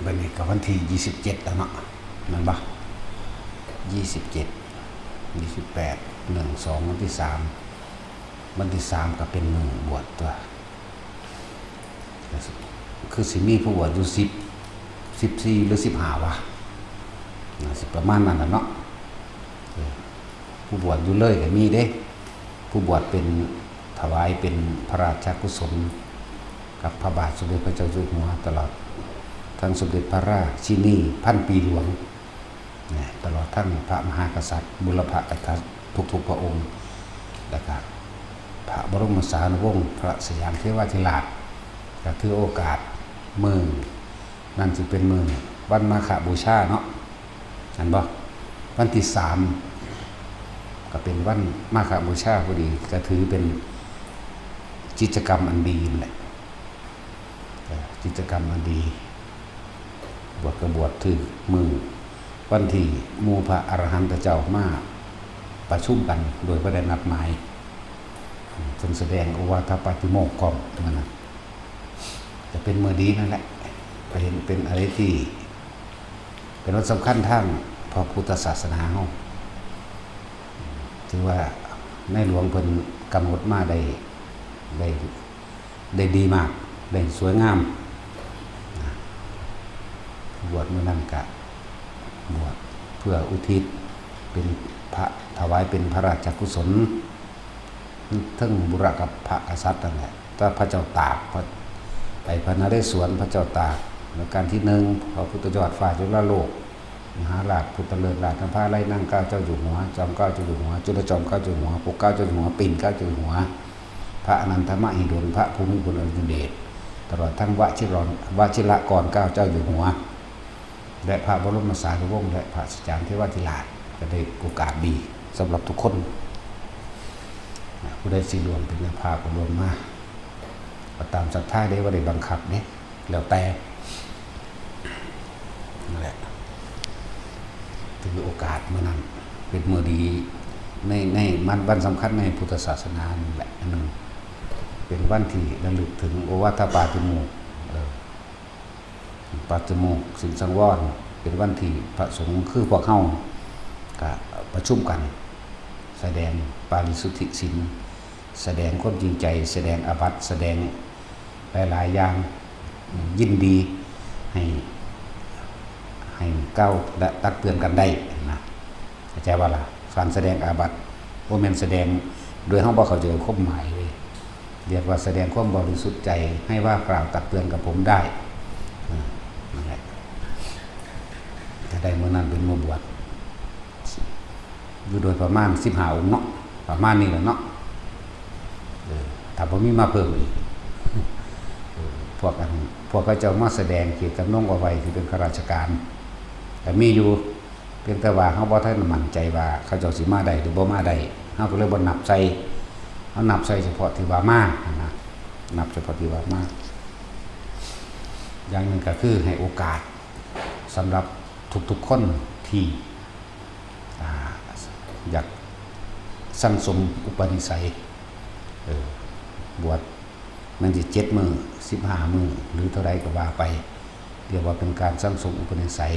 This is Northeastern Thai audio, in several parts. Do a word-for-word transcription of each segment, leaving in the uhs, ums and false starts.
บัดนี้ก็วันที่ยี่สิบเจ็ดแล้วเนาะ แม่นบ่ ยี่สิบเจ็ด ยี่สิบแปด หนึ่ง สอง วันที่สาม วันที่สามก็เป็นมื้อบวชตั๊ว คือสิมีผู้บวชอยู่สิบ สิบสี่ หรือสิบห้าวะ น่าสิประมาณนั้นล่ะเนาะ เออ ผู้บวชอยู่เลยก็มีเด้ ผู้บวชเป็น ถวายเป็นพระราชกุศล กับพระบาทสมเด็จพระเจ้าอยู่หัว ตลอดทั้งสมเด็จพระราชินีพันปีหลวง นะ ตลอดทั้งพระมหากษัตริย์ บุรพกษัตริย์ทุกๆพระองค์ แล้วก็พระบรมสารีวงศ์ พระสยามเทวาธิราช ก็ถือโอกาสมื้อ นั่นสิเป็นมื้อวันมาฆบูชาเนาะ แม่นบ่ วันที่สาม ก็เป็นวันมาฆบูชาพอดี ก็ถือเป็นกิจกรรมอันดีนั่นแหละ เอ่อ กิจกรรมอันดี บวชก็บวชถืกมื้อวันที่หมู่พระอรหันตเจ้ามาประชุมกันโดยบ่ได้นัดหมาย เพิ่นแสดงโอวาทปาติโมกข์พร้อมมื้อนั้น จะเป็นมื้อดีนั่นแหละ ก็เห็นเป็นอะไรที่ เป็นวันสำคัญทางพระพุทธศาสนาเฮา ถือว่าในหลวงเพิ่นกำหนดมาได้ ได้ ได้ดีมาก ได้สวยงาม นะ บวชมื้อนั้นก็บวชเพื่ออุทิศเป็นพระ ถวายเป็นพระราชกุศล เทิงบุรพกษัตริย์นั่นแหละ แต่พระเจ้าตาก พระ ไอ้พระนเรศวร พระเจ้าตาก รัชกาลที่หนึ่ง พระพุทธยอดฟ้าจุฬาโลก มหาราชพุทธเลิศราชนภาลัยนั่งเกล้าเจ้าอยู่หัว จอมเกล้าเจ้าอยู่หัว จุลจอมเกล้าเจ้าอยู่หัว ปกเกล้าเจ้าอยู่หัว ปิ่นเกล้าเจ้าอยู่หัว พระอนันทมหิดล พระภูมิพลอดุลยเดช ตลอดทั้งวชิรร วชิรกรเกล้าเจ้าอยู่หัว และพระบรมสารีวงศ์ และพระสยามเทวาธิราช ก็ได้โอกาสดีสำหรับทุกคน นะ ผู้ใดสิร่วมเป็นเจ้าภาพก็ร่วมมา ก็ตามศรัทธาเด้ บ่ได้บังคับเด้ แล้วแต่ นั่นแหละ ถือโอกาสมื้อนั้น เป็นมื้อดีใน ในมัน วันสำคัญในพุทธศาสนานั่นแหละ อันหนึ่ง เป็นวันที่ระลึกถึงโอวาทปาติโมกข์ เออ ปาติโมกข์ศีลสังวร เป็นวันที่พระสงฆ์คือพวกเฮาก็ประชุมกัน แสดงปาริสุทธิศีล แสดงความจริงใจ แสดงอาบัติ แสดงหลายๆอย่าง ยินดีให้ ให้กล่าวและตักเตือนกันได้นะ เข้าใจบ่ล่ะ การแสดงอาบัติ บ่แม่นแสดงโดยเฮาบ่เข้าใจความหมายเลย เรียกว่าแสดงความบริสุทธิ์ใจ ให้ว่ากล่าวตักเตือนกับผมได้ อ่า นั่นแหละ ก็ได้มื้อนั้นเป็นมื้อบวช อยู่โดยประมาณสิบห้าองค์เนาะ ประมาณนี้แหละเนาะ เออ ถ้าบ่มีมาเพิ่มอีก เออ พวกอัน พวกเขาเจ้ามาแสดงเจตจำนงเอาไว้ที่เป็นข้าราชการ ก็มีอยู่ เพียงแต่ว่าเฮาบ่ทันมั่นใจว่าเขาเจ้าสิมาได้หรือบ่มาได้ เฮาก็เลยบ่นับใส่ เฮานับใส่เฉพาะที่ว่ามาหั้นนะ นับเฉพาะที่ว่ามา อย่างหนึ่งก็คือให้โอกาสสำหรับทุกๆคนที่ อ่า อยากสั่งสมอุปนิสัย เออ บวช แม่นสิเจ็ดมื้อ สิบห้ามื้อ หรือเท่าใดก็ว่าไป เรียกว่าเป็นการสั่งสมอุปนิสัย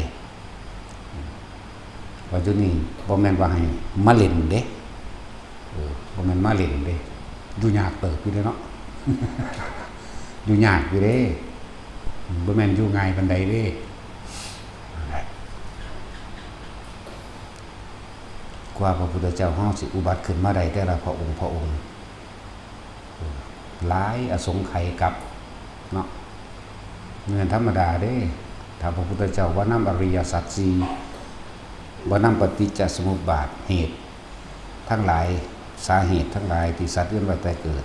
ว่าอยู่นี่บ่แม่นว่าให้มาเล่นเด้ เออ บ่แม่นมาเล่นเด้ อยู่ยากเติบอยู่เด้เนาะ อยู่ยากอยู่เด้ บ่แม่นอยู่ง่ายปานใดเด้ นั่นแหละ กว่าพระพุทธเจ้าเฮาสิอุบัติขึ้นมาได้แต่ละพระองค์พระองค์ หลายอสงไขยกัปเนาะ บ่แม่นธรรมดาเด้ ถ้าพระพุทธเจ้าบ่นำอริยสัจสี่ บ่นำปฏิจจสมุปบาทเหตุทั้งหลาย สาเหตุทั้งหลายที่สัตว์เวียนว่ายตายเกิด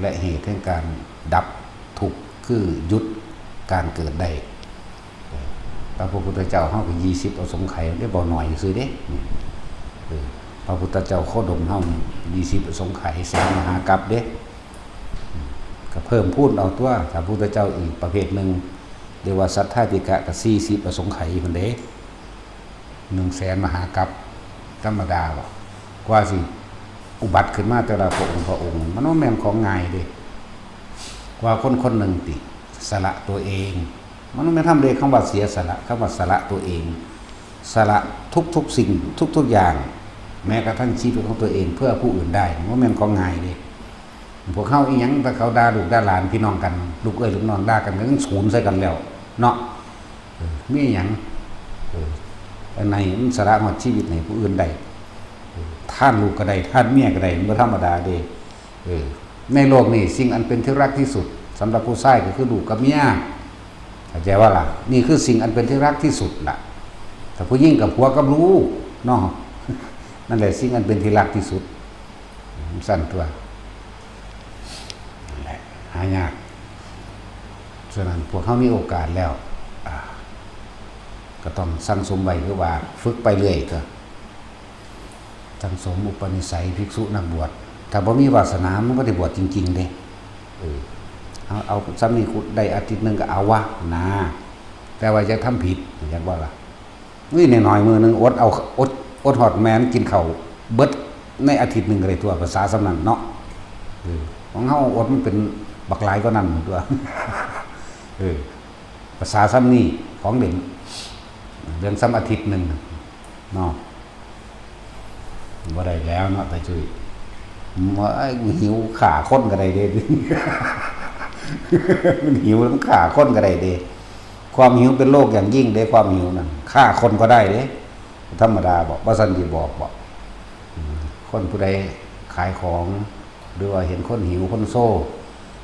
และเหตุแห่งการดับทุกข์คือหยุดการเกิดได้ พระพุทธเจ้าเฮาก็ยี่สิบอสงไขยเด้ บ่น้อยซื่อเด้ เออ พระพุทธเจ้าโคดมเฮานี่ยี่สิบอสงไขย แสนมหากัปเด้ ก็เพิ่มพูนเอาตั๊ว พระพุทธเจ้าอีกประเภทหนึ่ง เรียกว่าสัทธาธิกะก็สี่สิบอสงไขยพุ้นเด้ หนึ่งแสนมหากัป ธรรมดาบ่ กว่าสิอุบัติขึ้นมาแต่ละพระองค์พระองค์ มันบ่แม่นของง่ายเด้ กว่าคนคนหนึ่งติสละตัวเอง มันไม่ทำเลยคำว่าเสียสละ คำว่าสละตัวเอง สละทุกๆสิ่ง ทุกๆอย่าง แม้กระทั่งชีวิตของตัวเองเพื่อผู้อื่นได้ มันแม่นของง่ายเด้ พวกเฮาอีหยัง ถ้าเขาด่าลูกด่าหลานพี่น้องกัน ลูกเอ้ยลูกน้องด่ากัน ก็ยังสูนใส่กันแล้ว เนาะ เออ มีหยัง เออ อันไหนมันสละหมดชีวิตให้ผู้อื่นได้ เออ ทานลูกก็ได้ ทานเมียก็ได้ มันบ่ธรรมดาเด้ เออ ในโลกนี้สิ่งอันเป็นที่รักที่สุดสำหรับผู้ชายก็คือลูกกับเมีย เข้าใจว่าล่ะ นี่คือสิ่งอันเป็นที่รักที่สุดล่ะ แต่ผู้หญิงกับผัวกับลูกเนาะ นั่นแหละสิ่งอันเป็นที่รักที่สุด มันสั้นตัว นั่นแหละ หายาก ฉะนั้นพวกเขามีโอกาสแล้ว อ่า ก็ต้องสั่งสมไว้ คือว่าฝึกไปเรื่อยก็ สั่งสมอุปนิสัยภิกษุนักบวช ถ้าบ่มีวาสนามันบ่ได้บวชจริงๆเด้ เออ เอา เอาซ้ำนี่กูได้อาทิตย์หนึ่งก็เอาวะนะ แต่ว่าอย่าทำผิด อยากว่าล่ะ นี่น้อยๆมื้อหนึ่งอดเอา อด อดฮอดแม่นกินข้าวเบิดในอาทิตย์หนึ่งก็ได้ตัว ภาษาส่ำนั้นเนาะ เออ ของเฮาอดมันเป็นบักหลายกว่านั้นตัว เออ ภาษาส่ำนี่ของเล่น เรื่องส่ำอาทิตย์หนึ่งเนาะ บ่ได้แล้วเนาะ ตาจุ้ย ว่า "กูหิว ฆ่าคนก็ได้เด้" มันหิวแล้วมันฆ่าคนก็ได้เด้ ความหิวเป็นโรคอย่างยิ่งเด้ ความหิวนั่น ฆ่าคนก็ได้เด้ ธรรมดาบ่ บ่ซั้นสิบอกบ่ อืม คนผู้ใดขายของ หรือว่าเห็นคนหิวคนโซ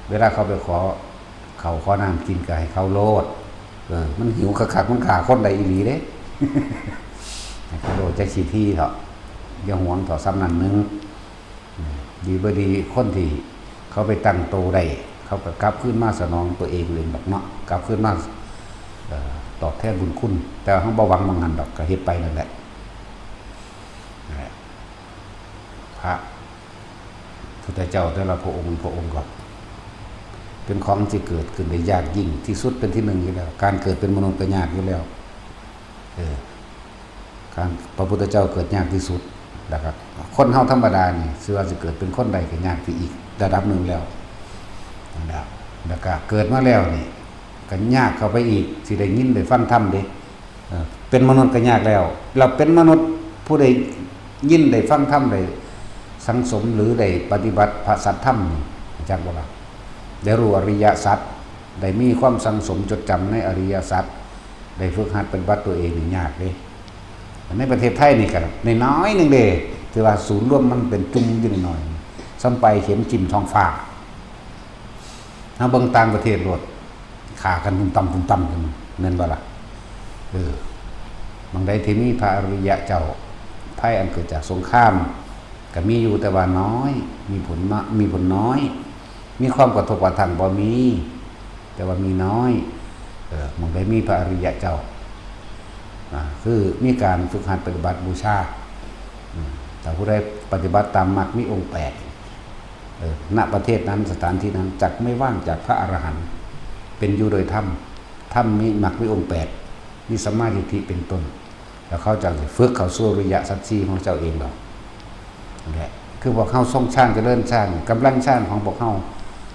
เวลาเขาไปขอข้าวขอน้ำกินก็ให้เขาโลด เออ มันหิวคักๆ มันฆ่าคนได้อีหลีเด้ ให้เขาโลดจักสิทีเถาะ อย่าหวงเถาะ ส่ำนั้นหนึ่ง อืม ดีบ่ดีคนที่เขาไปตั้งโตได้ เขาก็กลับคืนมาสนองตัวเองเองดอกเนาะ กลับคืนมา เอ่อ ตอบแทนบุญคุณ แต่เฮาบ่หวังหม่องหั้นดอก ก็เฮ็ดไปนั่นแหละ นั่นแหละ พระพุทธเจ้าแต่ละพระองค์ พระองค์ก็ เป็นของที่เกิดขึ้นได้ยากยิ่งที่สุดเป็นที่หนึ่งอยู่แล้ว การเกิดเป็นมนุษย์ก็ยากอยู่แล้ว เออ การพระพุทธเจ้าเกิดยากที่สุด แล้วก็คนเฮาธรรมดานี่ สิว่าสิเกิดเป็นคนได้ก็ยากที่อีกระดับหนึ่งแล้ว นั่นแหละ แล้วก็เกิดมาแล้วนี่ ก็ยากเข้าไปอีก สิได้ยินได้ฟังธรรมเด้ เอ่อ เป็นมนุษย์ก็ยากแล้ว เราเป็นมนุษย์ผู้ได้ยินได้ฟังธรรม ได้สั่งสมหรือได้ปฏิบัติพระสัทธรรมนี่ จักบ่ล่ะ ได้รู้อริยสัจ ได้มีความสั่งสมจดจำในอริยสัจ ได้ฝึกหัดปฏิบัติตัวเองนี่ยากเด้ ในประเทศไทยนี่ก็น้อยๆหนึ่งเด้ ถือว่าศูนย์รวมมันเป็นจุ่มอยู่น้อยๆ ส่ำปลายเข็มจิ้มท้องฟ้า เฮาเบิ่งต่างประเทศโลด ฆ่ากันตุ้มตั้มตุ้มตั้มกัน แม่นบ่ล่ะ เออ หม่องใดที่มีพระอริยะเจ้า ภัยอันเกิดจากสงคราม ก็มีอยู่แต่ว่าน้อย มีผลมา มีผลน้อย มีความกระทบกระทั่งบ่มี แต่ว่ามีน้อย เออ หม่องใดมีพระอริยะเจ้า อ่า คือมีการฝึกหัดปฏิบัติบูชา อืม ถ้าผู้ใดปฏิบัติตามมรรคมีองค์แปด เออ ณ ประเทศนั้น สถานที่นั้นจักไม่ว่างจากพระอรหันต์ เป็นอยู่โดยธรรม ธรรมมีมรรคมีองค์แปด มีสัมมาทิฏฐิเป็นต้น แล้วเขาจะฝึกเข้าสู่อริยสัจสี่ของเจ้าเองดอก นั่นแหละ คือพวกเฮาทรงฌานเจริญฌาน กำลังฌานของพวกเฮา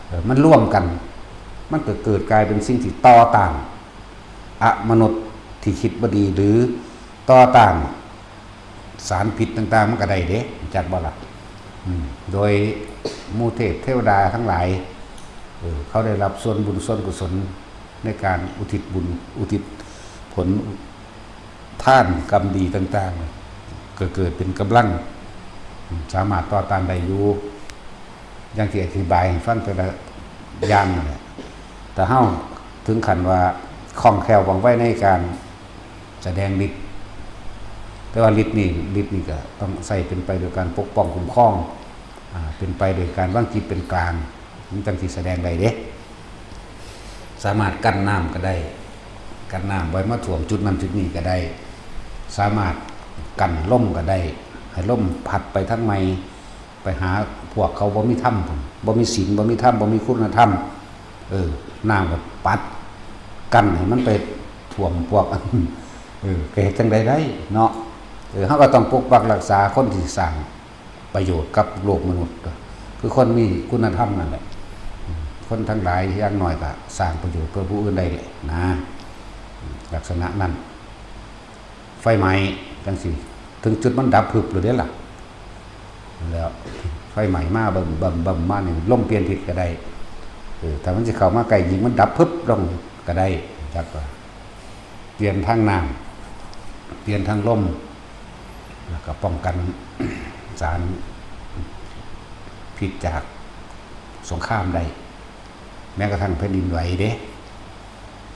เออ มันร่วมกัน มันก็เกิดกลายเป็นสิ่งที่ต่อต้านอมนุษย์ที่คิดบ่ดี หรือต่อต้านสารพิษต่างๆ มันก็ได้เด้ จักบ่ล่ะ อืม โดยหมู่เทพเทวดาทั้งหลาย เออ เขาได้รับส่วนบุญส่วนกุศลในการอุทิศบุญ อุทิศผลทานกรรมดีต่างๆ ก็เกิดเป็นกำลัง อืม สามารถต่อต้านได้อยู่ อย่างที่อธิบายให้ฟังแต่ละอย่างนั่นแหละ แต่เฮาถึงขั้นว่าคล่องแคล่วว่องไวในการแสดงฤทธิ์ แต่ว่าฤทธิ์นี่ ฤทธิ์นี่ก็ต้องใช้เป็นไปโดยการปกป้องคุ้มครอง อ่า เป็นไปโดยการวางจิตเป็นกลาง มันจั่งสิแสดงได้เด้ สามารถกั้นน้ำก็ได้ กั้นน้ำบ่ให้มาท่วมจุดนั้นจุดนี้ก็ได้ สามารถกั้นลมก็ได้ ให้ลมพัดไปทางใหม่ ไปหาพวกเขาบ่มีธรรมพุ้น บ่มีศีล บ่มีธรรม บ่มีคุณธรรม เออ น้ำก็ปัดกั้นให้มันไปท่วมพวก เออ ก็เฮ็ดจั่งใดได้เนาะ เออ เฮาก็ต้องปกปักรักษาคนที่สร้างประโยชน์กับโลกมนุษย์ คือคนมีคุณธรรมนั่นแหละ คนทั้งหลายอย่างน้อยก็สร้างประโยชน์เพื่อผู้อื่นได้แหละนะ ลักษณะนั้น ไฟไหม้จังซี่ ถึงจุดมันดับพึบเลยเด้ล่ะ แล้วไฟไหม้มาเบิ่มเบิ่มเบิ่มมานี่ ลมเปลี่ยนทิศก็ได้ เออ ถ้ามันสิเข้ามาใกล้ ยิงมันดับพึบลงก็ได้ จักว่า เปลี่ยนทางน้ำ เปลี่ยนทางลม แล้วก็ป้องกัน สารพิษจากสงครามได้ แม้กระทั่งแผ่นดินไหวเด้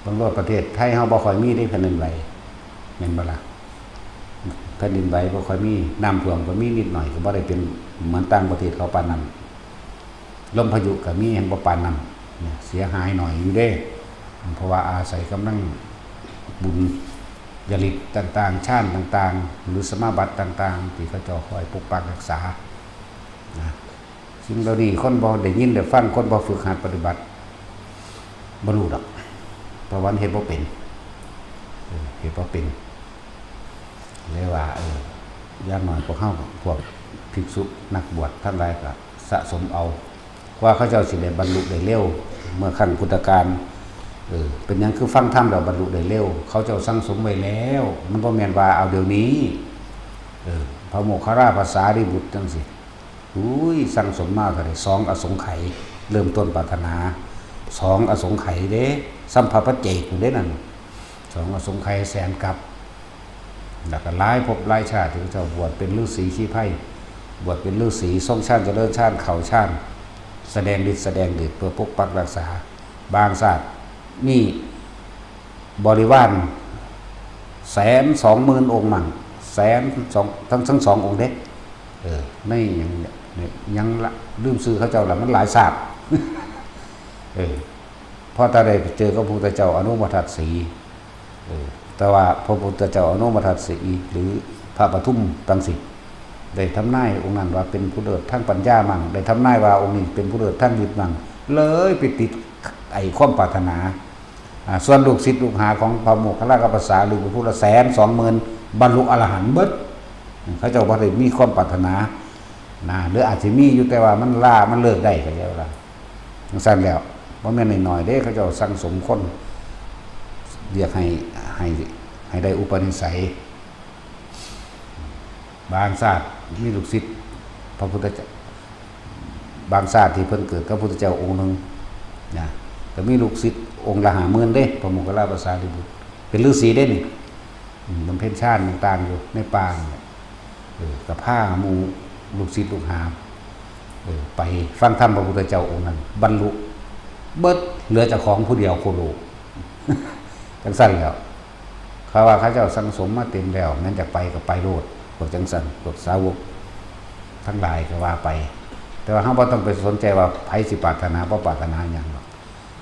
เบิ่งโลด ประเทศไทยเฮาบ่ค่อยมีเด้แผ่นดินไหว แม่นบ่ล่ะ แผ่นดินไหวบ่ค่อยมี น้ำท่วมก็มีนิดหน่อย ก็บ่ได้เป็นเหมือนต่างประเทศเขาปานนั้น ลมพายุก็มี แฮ่งบ่ปานนั้น เนี่ย เสียหายหน่อยอยู่เด้ เพราะว่าอาศัยกำลังบุญญาฤทธิ์ต่างๆ ฌานต่างๆ หรือสมาบัติต่างๆ ที่เขาเจ้าคอยปกปักรักษา นะ สิ่งเหล่านี้คนบ่ได้ยินได้ฟัง คนบ่ฝึกหัดปฏิบัติ บ่รู้ดอก เพราะว่ามันเฮ็ดบ่เป็น เออ เฮ็ดบ่เป็น เลยว่า เออ อย่างน้อยพวกเฮา พวกภิกษุนักบวชทั้งหลายก็สะสมเอา กว่าเขาเจ้าสิได้บรรลุได้เร็ว เมื่อครั้งพุทธกาล เออ เป็นหยังคือฟังธรรมแล้วบรรลุได้เร็ว เขาเจ้าสั่งสมไว้แล้ว มันบ่แม่นว่าเอาเดี๋ยวนี้ เออ พระโมคคัลลาภาษาริบุตรจังซี่ อุ้ย สั่งสมมาเท่าใด สองอสงไขย เริ่มต้นปรารถนา สองอสงไขยเด้ สัมภปัจเจกอยู่เด้นั่น สองอสงไขยแสนกัป แล้วก็หลายภพหลายชาติที่เขาเจ้าบวชเป็นฤๅษีชีไพร บวชเป็นฤๅษีทรงฌานเจริญฌานเข้าฌาน แสดงฤทธิ์แสดงเดชเพื่อปกปักรักษา บางชาตินี่บริวารแสนสองหมื่นองค์มั่ง แสนสอง ทั้ง ทั้งสององค์เด้ เออ ในหยังเนี่ย หยังละ ลืมชื่อเขาเจ้าละ มันหลายชาติ เออ พอตาได้ไปเจอกับพระพุทธเจ้าอนุมทัศสี เออ แต่ว่าพระพุทธเจ้าอนุมทัศสี หรือพระปทุมตังสิ ได้ทำนายองค์นั้นว่าเป็นผู้เลิศทางปัญญามั่ง ได้ทำนายว่าองค์นี้เป็นผู้เลิศทางฤทธิ์มั่ง เลยไปติดไอ้ความปรารถนา อ่า ส่วนลูกศิษย์ลูกหาของพระโมคคัลลากับภาษาหรือพระพุทธแสนสองหมื่น บรรลุอรหันต์เบิด เขาเจ้าบ่ได้มีความปรารถนา นะ หรืออาจจะมีอยู่ แต่ว่ามันล่า มันเลิกได้ก็แล้วล่ะ จังซั่นแล้ว บ่แม่นน้อยๆเด้ เขาเจ้าสั่งสมคน เรียกให้ ให้ ให้ได้อุปนิสัย บางชาติมีลูกศิษย์พระพุทธเจ้า บางชาติที่เพิ่นเกิดกับพระพุทธเจ้าองค์หนึ่งนะ ก็มีลูกศิษย์องค์ละห้าหมื่นเด้ พระโมคคัลลาภาษาริบุตร เป็นฤๅษีเด้นี่ อืม บำเพ็ญฌานต่างๆอยู่ในป่านี่แหละ เออ ก็พาหมู่ลูกศิษย์ลูกหา เออ ไปฟังธรรมพระพุทธเจ้าองค์นั้น บรรลุเบิด เหลือเจ้าของผู้เดียวโคโล จังซั่นแล้ว เขาว่าเขาเจ้าสั่งสมมาเต็มแล้ว แม่นอยากไปก็ไปโลด พวกจังซั่น พวกสาวกทั้งหลายก็ว่าไป แต่ว่าเฮาบ่ต้องไปสนใจว่าไผสิปรารถนาบ่ปรารถนาหยังดอก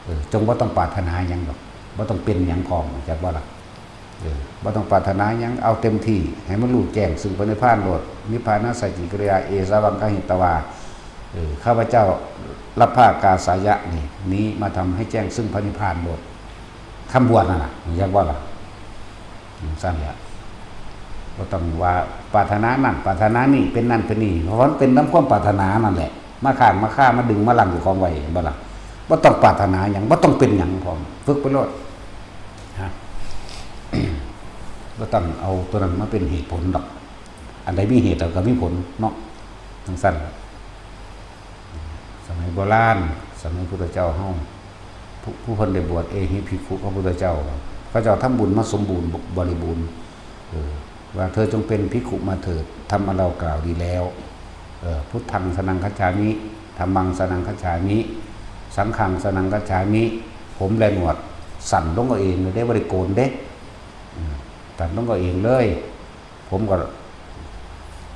เออ จงบ่ต้องปรารถนาหยังดอก บ่ต้องเป็นหยังพร้อม จักบ่ล่ะ เออ บ่ต้องปรารถนาหยัง เอาเต็มที่ ให้มันรู้แจ้งซึ่งพระนิพพานโลด นิพพานาสัจจิกิริยา เอสาวังคหิตวา เออ ข้าพเจ้ารับผ้ากาสายะนี่ นี้มาทำให้แจ้งซึ่งพระนิพพานโลด คำบวชนั่นน่ะ จักบ่ล่ะ จังซั่นแหละ บ่ต้องว่าปรารถนานั่น ปรารถนานี่ เป็นนั่นเป็นนี่ เพราะมันเป็นนำความปรารถนานั่นแหละ มาค้างมาคา มาดึงมารั้งเจ้าของไว้ เห็นบ่ล่ะ บ่ต้องปรารถนาหยัง บ่ต้องเป็นหยังพร้อม ฝึกไปโลด ฮะ บ่ต้องเอาตัวนั้นมาเป็นเหตุผลดอก อันใดมีเหตุแล้วก็มีผลเนาะ จังซั่นล่ะ สมัยโบราณ สมัยพุทธเจ้าเฮา ผู้ ผู้เพิ่นได้บวชเอหิภิกขุกับพุทธเจ้า เขาเจ้าทำบุญมาสมบูรณ์บริบูรณ์ เออ ว่าเธอจงเป็นภิกขุมาเถิด ธรรมอันเรากล่าวดีแล้ว เออ พุทธังสรณังคัจฉามิ ธัมมังสรณังคัจฉามิ สังฆังสรณังคัจฉามิ ผมและหนวดสั้นลงเอาเองเลยเด้ บ่ได้โกนเด้ อืม สั้นลงเอาเองเลย ผมก็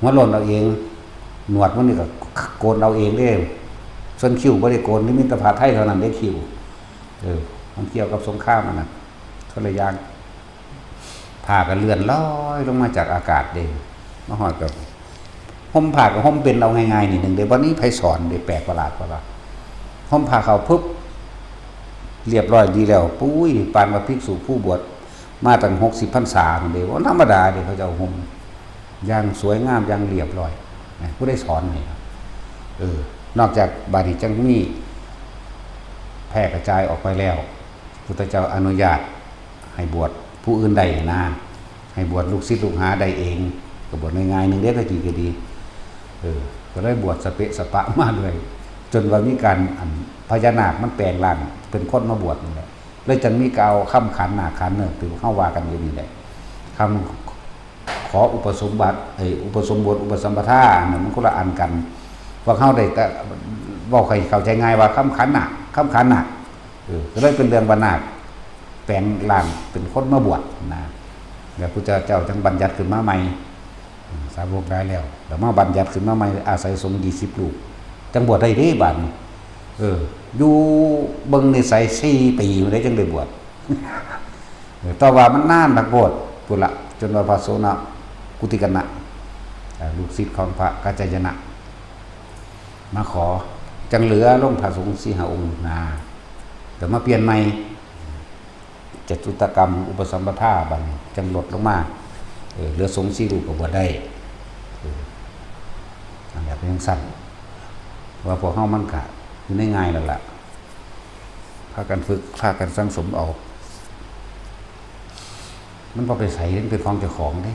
หัวโล้นเอาเอง หนวดมันนี่ก็โกนเอาเองเด้ ส่วนคิ้วบ่ได้โกน นี่มีแต่ผ้าไทยเท่านั้นเด้คิ้ว เออ มันเกี่ยวกับสงครามอันนั้น คนละอย่าง ผ้าก็เลื่อนลอยลงมาจากอากาศเด้ มาฮอดก็ห่มผ้าก็ห่มเป็นเอาง่ายๆนิดหนึ่งเด้ บ่มีไผสอนเด้ แปลกประหลาด เพราะว่าห่มผ้าเข้าปุ๊บ เรียบร้อยดีแล้ว ปุ้ย ปานว่าภิกษุผู้บวชมาตั้งหกสิบพรรษานั่นเด้ บ่ธรรมดาเด้ เขาเจ้าห่มอย่างสวยงามอย่างเรียบร้อยนะ ผู้ใดสอนให้ครับ เออ นอกจากบาดนี้จังมีแพร่กระจายออกไปแล้ว พุทธเจ้าอนุญาต ให้บวชผู้อื่นได้นะ ให้บวชลูกศิษย์ลูกหาได้เอง ก็บวชง่ายๆหนึ่งเด้อ ตะกี้ก็ดี เออ ก็เลยบวชสเปะสปะมาเลย จนว่ามีการ อัน พญานาคมันแปลงร่างเป็นคนมาบวชนี่แหละ เลยจังมีกล่าวคำขันนาคขันเนิกที่เฮาว่ากันอยู่นี่แหละ คำขออุปสมบัติ เอ้ย อุปสมบท อุปสัมปทา อันนั้นมันคนละอันกัน พวกเฮาได้แต่เว้าให้เข้าใจง่ายว่าคำขันนาค คำขันนาค เออ ก็เลยเป็นเรื่องว่านาคแปลงร่างเป็นคนมาบวชนะ แล้วพุทธเจ้าจังบัญญัติขึ้นมาใหม่ อืม สาวกหลายแล้ว แล้วมาบัญญัติขึ้นมาใหม่ อาศัยสงฆ์ยี่สิบรูป จังบวชได้เด้บาดนี้ เออ อยู่เบิ่งนิสัยสี่ปีมาได้จังได้บวช เออ แต่ว่ามันนานนักโพดพุ้นละ จนว่าพระโสณกุติกนะ เอ่อ ลูกศิษย์ของพระกัจจายนะ มาขอ จังเหลือลงพระสงฆ์สี่ห้าองค์นา แต่มาเปลี่ยนใหม่ จตุตกรรมอุปสัมปทาบัดนี้จังลดลงมา เออ เหลือสงฆ์สี่รูปก็บวชได้ เออ อันแบบยังสั้น ว่าพวกเฮามันกะอยู่ในง่ายแล้วล่ะ พากันฝึก พากันสั่งสมเอา มันบ่ไปไส มันเป็นของเจ้าของเด้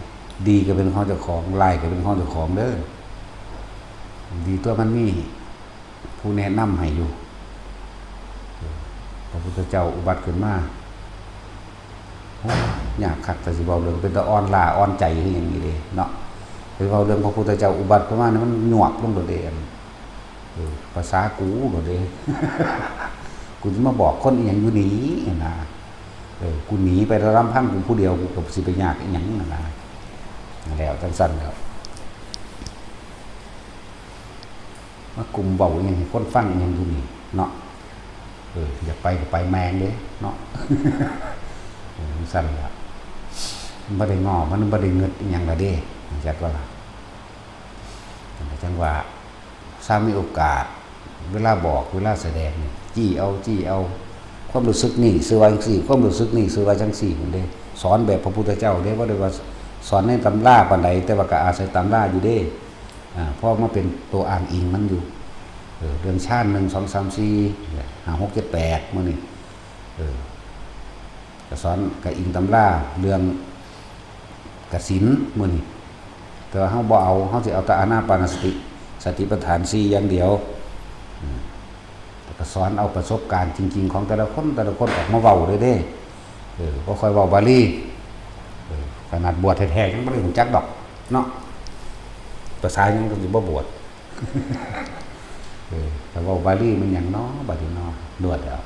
ดีก็เป็นของเจ้าของ ร้ายก็เป็นของเจ้าของเด้อ ดีตัวมันมีผู้แนะนำให้อยู่ พระพุทธเจ้าอุบัติขึ้นมา โอ้ย ยากคัก แต่สิเว้าเรื่องเป็นตาอ่อนล้าอ่อนใจคือหยังนี่เด้เนาะ ไปเว้าเรื่องพระพุทธเจ้าอุบัติขึ้นมานี่มันหยวบลงโลดเด้ อัน เออ ภาษากูโลดเด้ กูสิมาบอกคนอีหยังอยู่นี่นะ เออ กูหนีไปลำพังกูผู้เดียว กูก็สิไปยากอีหยังนั่นนะ แล้วจังซั่นแล้ว มากุมเว้าอีหยังให้คนฟังอีหยังอยู่นี่เนาะ เออ อยากไปก็ไปแม่งเด้เนาะ เออ จังซั่นล่ะ มันบ่ได้ง้อ มันบ่ได้งึดอีหยังล่ะเด้ จักว่าล่ะ จังว่า ถ้ามีโอกาส เวลาบอก เวลาแสดงนี่ จี้เอา จี้เอา ความรู้สึกนี่ซื่อว่าจังซี่ ความรู้สึกนี่ซื่อว่าจังซี่ พุ้นเด้ สอนแบบพระพุทธเจ้าเด้ บ่ได้ว่าสอนในตำราปานใด แต่ว่าก็อาศัยตำราอยู่เด้ อ่า เพราะมาเป็นตัวอ้างอิงมันอยู่ เออ เรื่องฌาน หนึ่ง สอง สาม สี่ ห้า หก เจ็ด แปด มื้อนี้ เออ ก็สอน ก็อิงตำราเรื่องกสิณมื้อนี้ แต่ว่าเฮาบ่เอา เฮาสิเอาแต่อานาปานสติ สติปัฏฐานสี่อย่างเดียว อืม แล้วก็สอนเอาประสบการณ์จริงๆของแต่ละคน แต่ละคนออกมาเว้าเลยเด้ เออ บ่ค่อยเว้าบาลี เออ ขนาดบวชแท้ๆยังบ่ได้รู้จักดอกเนาะ ภาษาหยังก็สิบ่บวช เออ แต่เว้าบาลีมันหยังน้อ บาลีน้อ นวดแล้ว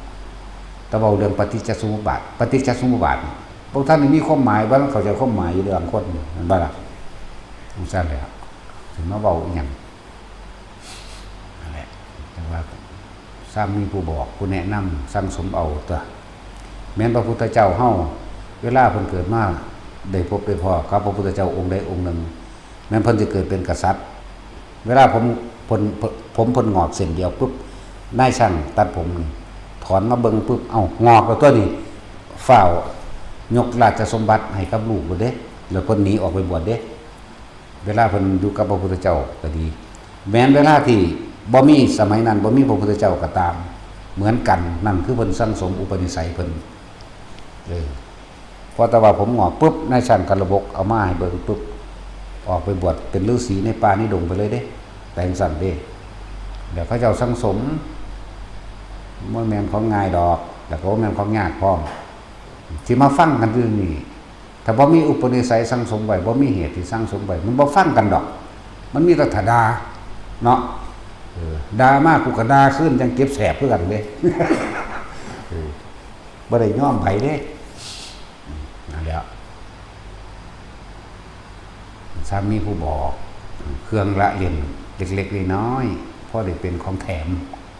แต่เว้าเรื่องปฏิจจสมุปบาท ปฏิจจสมุปบาทนี่ พวกท่านนี่มีความหมาย บ่ทันเข้าใจความหมายอยู่เด้อบางคน แม่นบ่ล่ะ? จังซั่นแหละ สิมาเว้าอีหยัง นั่นแหละ จังว่า ซ้ำมีผู้บอก ผู้แนะนำ สั่งสมเอาตั๊ว แม่นพระพุทธเจ้าเฮา เวลาเพิ่นเกิดมา ได้พบได้พ้อกับพระพุทธเจ้าองค์ใดองค์หนึ่ง แม่นเพิ่นสิเกิดเป็นกษัตริย์ เวลาผม เพิ่น ผมเพิ่นงอกเส้นเดียวปุ๊บ นายช่างตัดผมนี่ ถอนมาเบิ่งปุ๊บ เอ้า งอกแล้วตั๊วนี่ ฟ้าวยกราชสมบัติให้กับลูกโลดเด้ แล้วเพิ่นหนีออกไปบวชเด้ เวลาเพิ่นอยู่กับพระพุทธเจ้าก็ดี แม้นเวลาที่บ่มี สมัยนั้นบ่มีพระพุทธเจ้าก็ตาม เหมือนกัน นั่นคือเพิ่นสั่งสมอุปนิสัยเพิ่น เออ พอแต่ว่าผมงอกปุ๊บ นายช่างกระบกเอามาให้เบิ่งปุ๊บ ออกไปบวชเป็นฤาษีในป่าในดงไปเลยเด้ ไปจั่งซั้นเด้ เดี๋ยวเขาเจ้าสั่งสม บ่แม่นของง่ายดอก แล้วก็บ่แม่นของยากพร้อม ที่มาฟังกันอยู่นี่ ถ้าบ่มีอุปนิสัยสั่งสมไว้ บ่มีเหตุที่สั่งสมไว้ มันบ่ฟังกันดอก มันมีแต่ถ้าด่า เนาะ เออ ด่ามากูก็ด่าคืน จั่งเจ็บแสบคือกันเด้ เออ บ่ได้ยอมไผเด้ นั่นแหละ ซ้ำมีผู้บอก เครื่องละเล่นเล็กๆน้อยๆ พอได้เป็นของแถม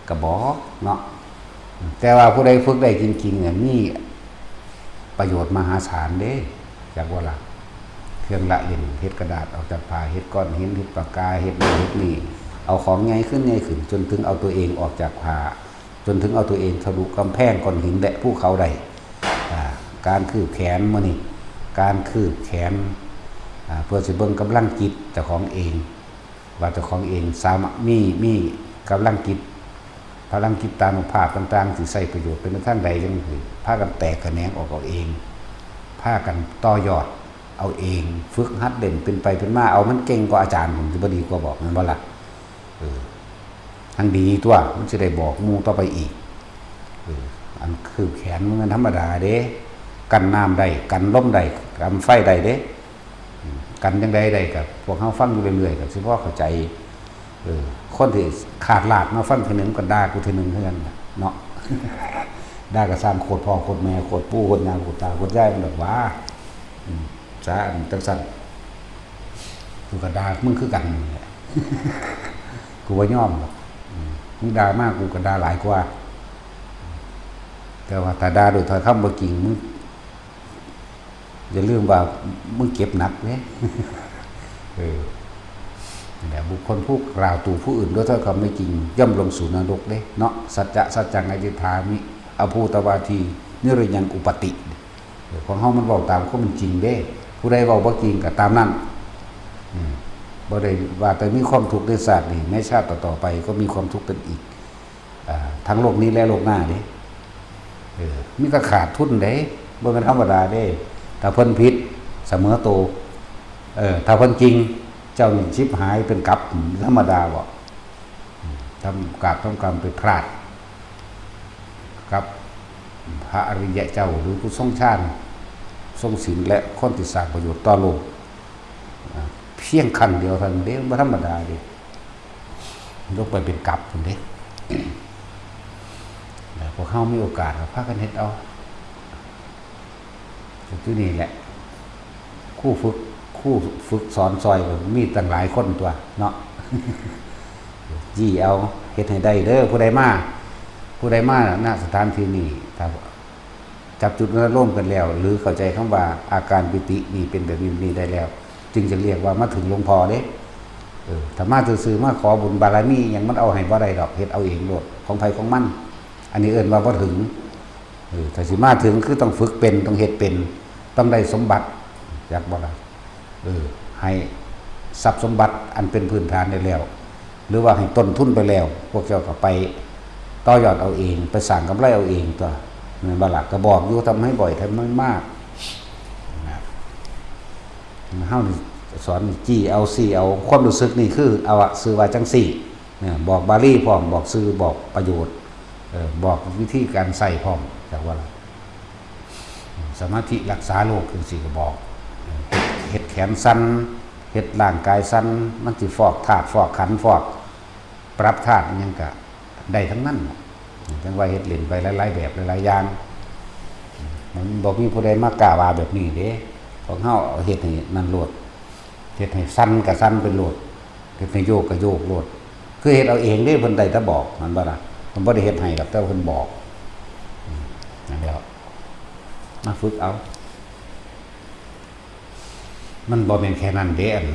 ก็บอกเนาะ แต่ว่าผู้ใดฝึกได้จริงๆเนี่ย มีประโยชน์มหาศาลเด้ จักว่าล่ะ เครื่องละเล่น เฮ็ดกระดาษออกจากผ้า เฮ็ดก้อนหิน เฮ็ดปากกา เฮ็ดนั่นเฮ็ดนี่ เอาของใหญ่ขึ้นใหญ่ขึ้น จนถึงเอาตัวเองออกจากผ้า จนถึงเอาตัวเองทะลุกำแพงก้อนหินและภูเขาได้ อ่า การคืบแขนมื้อนี้ การคืบแขน อ่า เพื่อสิเบิ่งกำลังจิตเจ้าของเอง ว่าเจ้าของเองสามารถมี มีกำลังจิต พลังจิตตานุภาพต่างๆ สิใช้ประโยชน์ไปในทางใด จั่งสิพากันแตกแขนงออกเอาเอง พากันต่อยอดเอาเอง ฝึกหัดเล่น เป็นไปเป็นมา เอามันเก่งกว่าอาจารย์ ผมสิบ่ดีกว่าบอก แม่นบ่ล่ะ? เออ ทั้งดีตัว มันสิได้บอกหมู่ต่อไปอีก เออ อันคืบแขนมันธรรมดาเด้ กันน้ำได้ กันลมได้ กันไฟได้เด้ อืม กันจั่งใดได้ กับพวกเฮาฟังอยู่เรื่อยๆ ก็สิพอเข้าใจ เออ คนที่ขาดลาดมาฟังเทื่อหนึ่งก็ด่ากูเทื่อหนึ่งเท่านั้นน่ะเนาะ ด่าก็สร้างโคตรพ่อโคตรแม่ โคตรปู่โคตรย่า โคตรตาโคตรยายมันดอกหว่า อืม ซะ อันจั่งซั่น กูก็ด่ามึงคือกันนั่นแหละ กูบ่ยอมดอก อืม มึงด่ามา กูก็ด่าหลายกว่า แต่ว่าถ้าด่าด้วยถ้อยคำบ่จริง มึง อย่าลืมว่ามึงเจ็บหนักเด้ เออ นั่นแหละ บุคคลผู้กล่าวตู่ผู้อื่นด้วยถ้อยคำไม่จริง ย่อมลงสู่นรกเด้ เนาะ สัจจะสัจจัง อธิฏฐามิ อภูตวาที นิรยังอุปัตติ เออ ของเฮามันเว้าตามความเป็นจริงเด้ ผู้ใดเว้าบ่จริงก็ตามนั้น อืม บ่ได้ว่าแต่มีความทุกข์ในชาตินี้ ในชาติต่อๆไปก็มีความทุกข์กันอีก อ่า ทั้งโลกนี้และโลกหน้าเด้ เออ มีแต่ขาดทุนเด้ บ่แม่นธรรมดาเด้ ถ้าเพิ่นผิด เสมอโต เออ ถ้าเพิ่นจริง เจ้านี่ชิบหายเป็นกับ ธรรมดาบ่ อืม ทำกราบทำกรรมไปพลาด กับพระอริยะเจ้า หรือผู้ทรงฌาน ทรงศีล และคนที่สร้างประโยชน์ต่อโลก อ่า เพียงครั้งเดียวเท่านั้นเด้ บ่ธรรมดาเด้ ลงไปเป็นกับพุ้นเด้ แล้วพวกเฮามีโอกาสก็พากันเฮ็ดเอา อยู่นี่แหละ ครูฝึก ครูฝึกสอนซอยก็มีตั้งหลายคนตั๊วเนาะ จี้เอา เฮ็ดให้ได้เด้อ ผู้ใดมา ผู้ใดมา ณ สถานที่นี้ ถ้า จับจุดอารมณ์กันแล้ว หรือเข้าใจคำว่าอาการปีตินี่เป็นแบบนี้ แบบนี้ได้แล้ว จึงจะเรียกว่ามาถึงหลวงพ่อเด้ เออ ถ้ามาซื่อๆ มาขอบุญบารมีหยัง มันเอาให้บ่ได้ดอก เฮ็ดเอาเองโลด ของไผของมัน อันนี้เอิ้นว่าบ่ถึง เออ ถ้าสิมาถึงคือต้องฝึกเป็น ต้องเฮ็ดเป็น ต้องได้สมบัติ จักบ่ล่ะ เออ ให้ทรัพย์สมบัติอันเป็นพื้นฐานได้แล้ว หรือว่าให้ต้นทุนไปแล้ว พวกเจ้าก็ไปต่อยอดเอาเอง ไปสร้างกำไรเอาเองตั๊ว แม่นบ่ล่ะ ก็บอกอยู่ ทำให้บ่อย ทำให้มาก นะ เฮานี่สอนนี่จี้เอา ซี้เอา ความรู้สึกนี่คือเอาอะ ซื่อว่าจั่งซี้ เนี่ย บอกบาลีพร้อม บอกซื่อ บอกประโยชน์ เอ่อ บอกวิธีการใช้พร้อม จักว่าล่ะ สมาธิรักษาโรคจั่งซี้ก็บอก เฮ็ดแขนสั่น เฮ็ดร่างกายสั่น มันสิฟอกธาตุ ฟอกขันธ์ ฟอก ปรับธาตุอิหยังก็ได้ทั้งนั้น จั่งว่าเฮ็ดเล่นไปหลายๆ แบบหลายๆ อย่าง มันบ่มีผู้ใดมากล้าว่าแบบนี้เด้ ของเฮาเอาเฮ็ดให้นั่นโลด เฮ็ดให้สั่นก็สั่นไปโลด เฮ็ดให้โยกก็โยกโลด คือเฮ็ดเอาเองเด้ เพิ่นได้แต่บอก แม่นบ่ล่ะ เพิ่นบ่ได้เฮ็ดให้ดอก แต่ว่าเพิ่นบอก อืม นั่นแหละ มาฝึกเอา มันบ่แม่นแค่นั้นเด้ อัน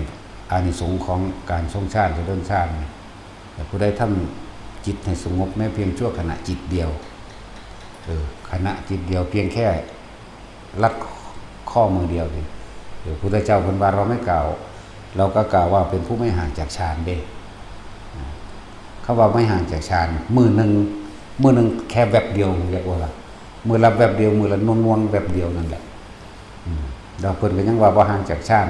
อานิสงส์ของการทรงฌาน เจริญฌานนี่ แต่ผู้ใดทำจิตให้สงบแม้เพียงชั่วขณะจิตเดียว เออ ขณะจิตเดียว เพียงแค่รัดข้อมือเดียวนี่ เออ พุทธเจ้าเพิ่นว่าเราไม่กล่าว เราก็กล่าวว่าเป็นผู้ไม่ห่างจากฌานเด้ อ่า คำว่าไม่ห่างจากฌาน มื้อหนึ่ง มื้อหนึ่งแค่แวบเดียว เรียกว่าล่ะ มื้อละแวบเดียว มื้อละนวลๆ แวบเดียวนั่นแหละ อืม แล้วเพิ่นก็ยังว่าบ่ห่างจากฌาน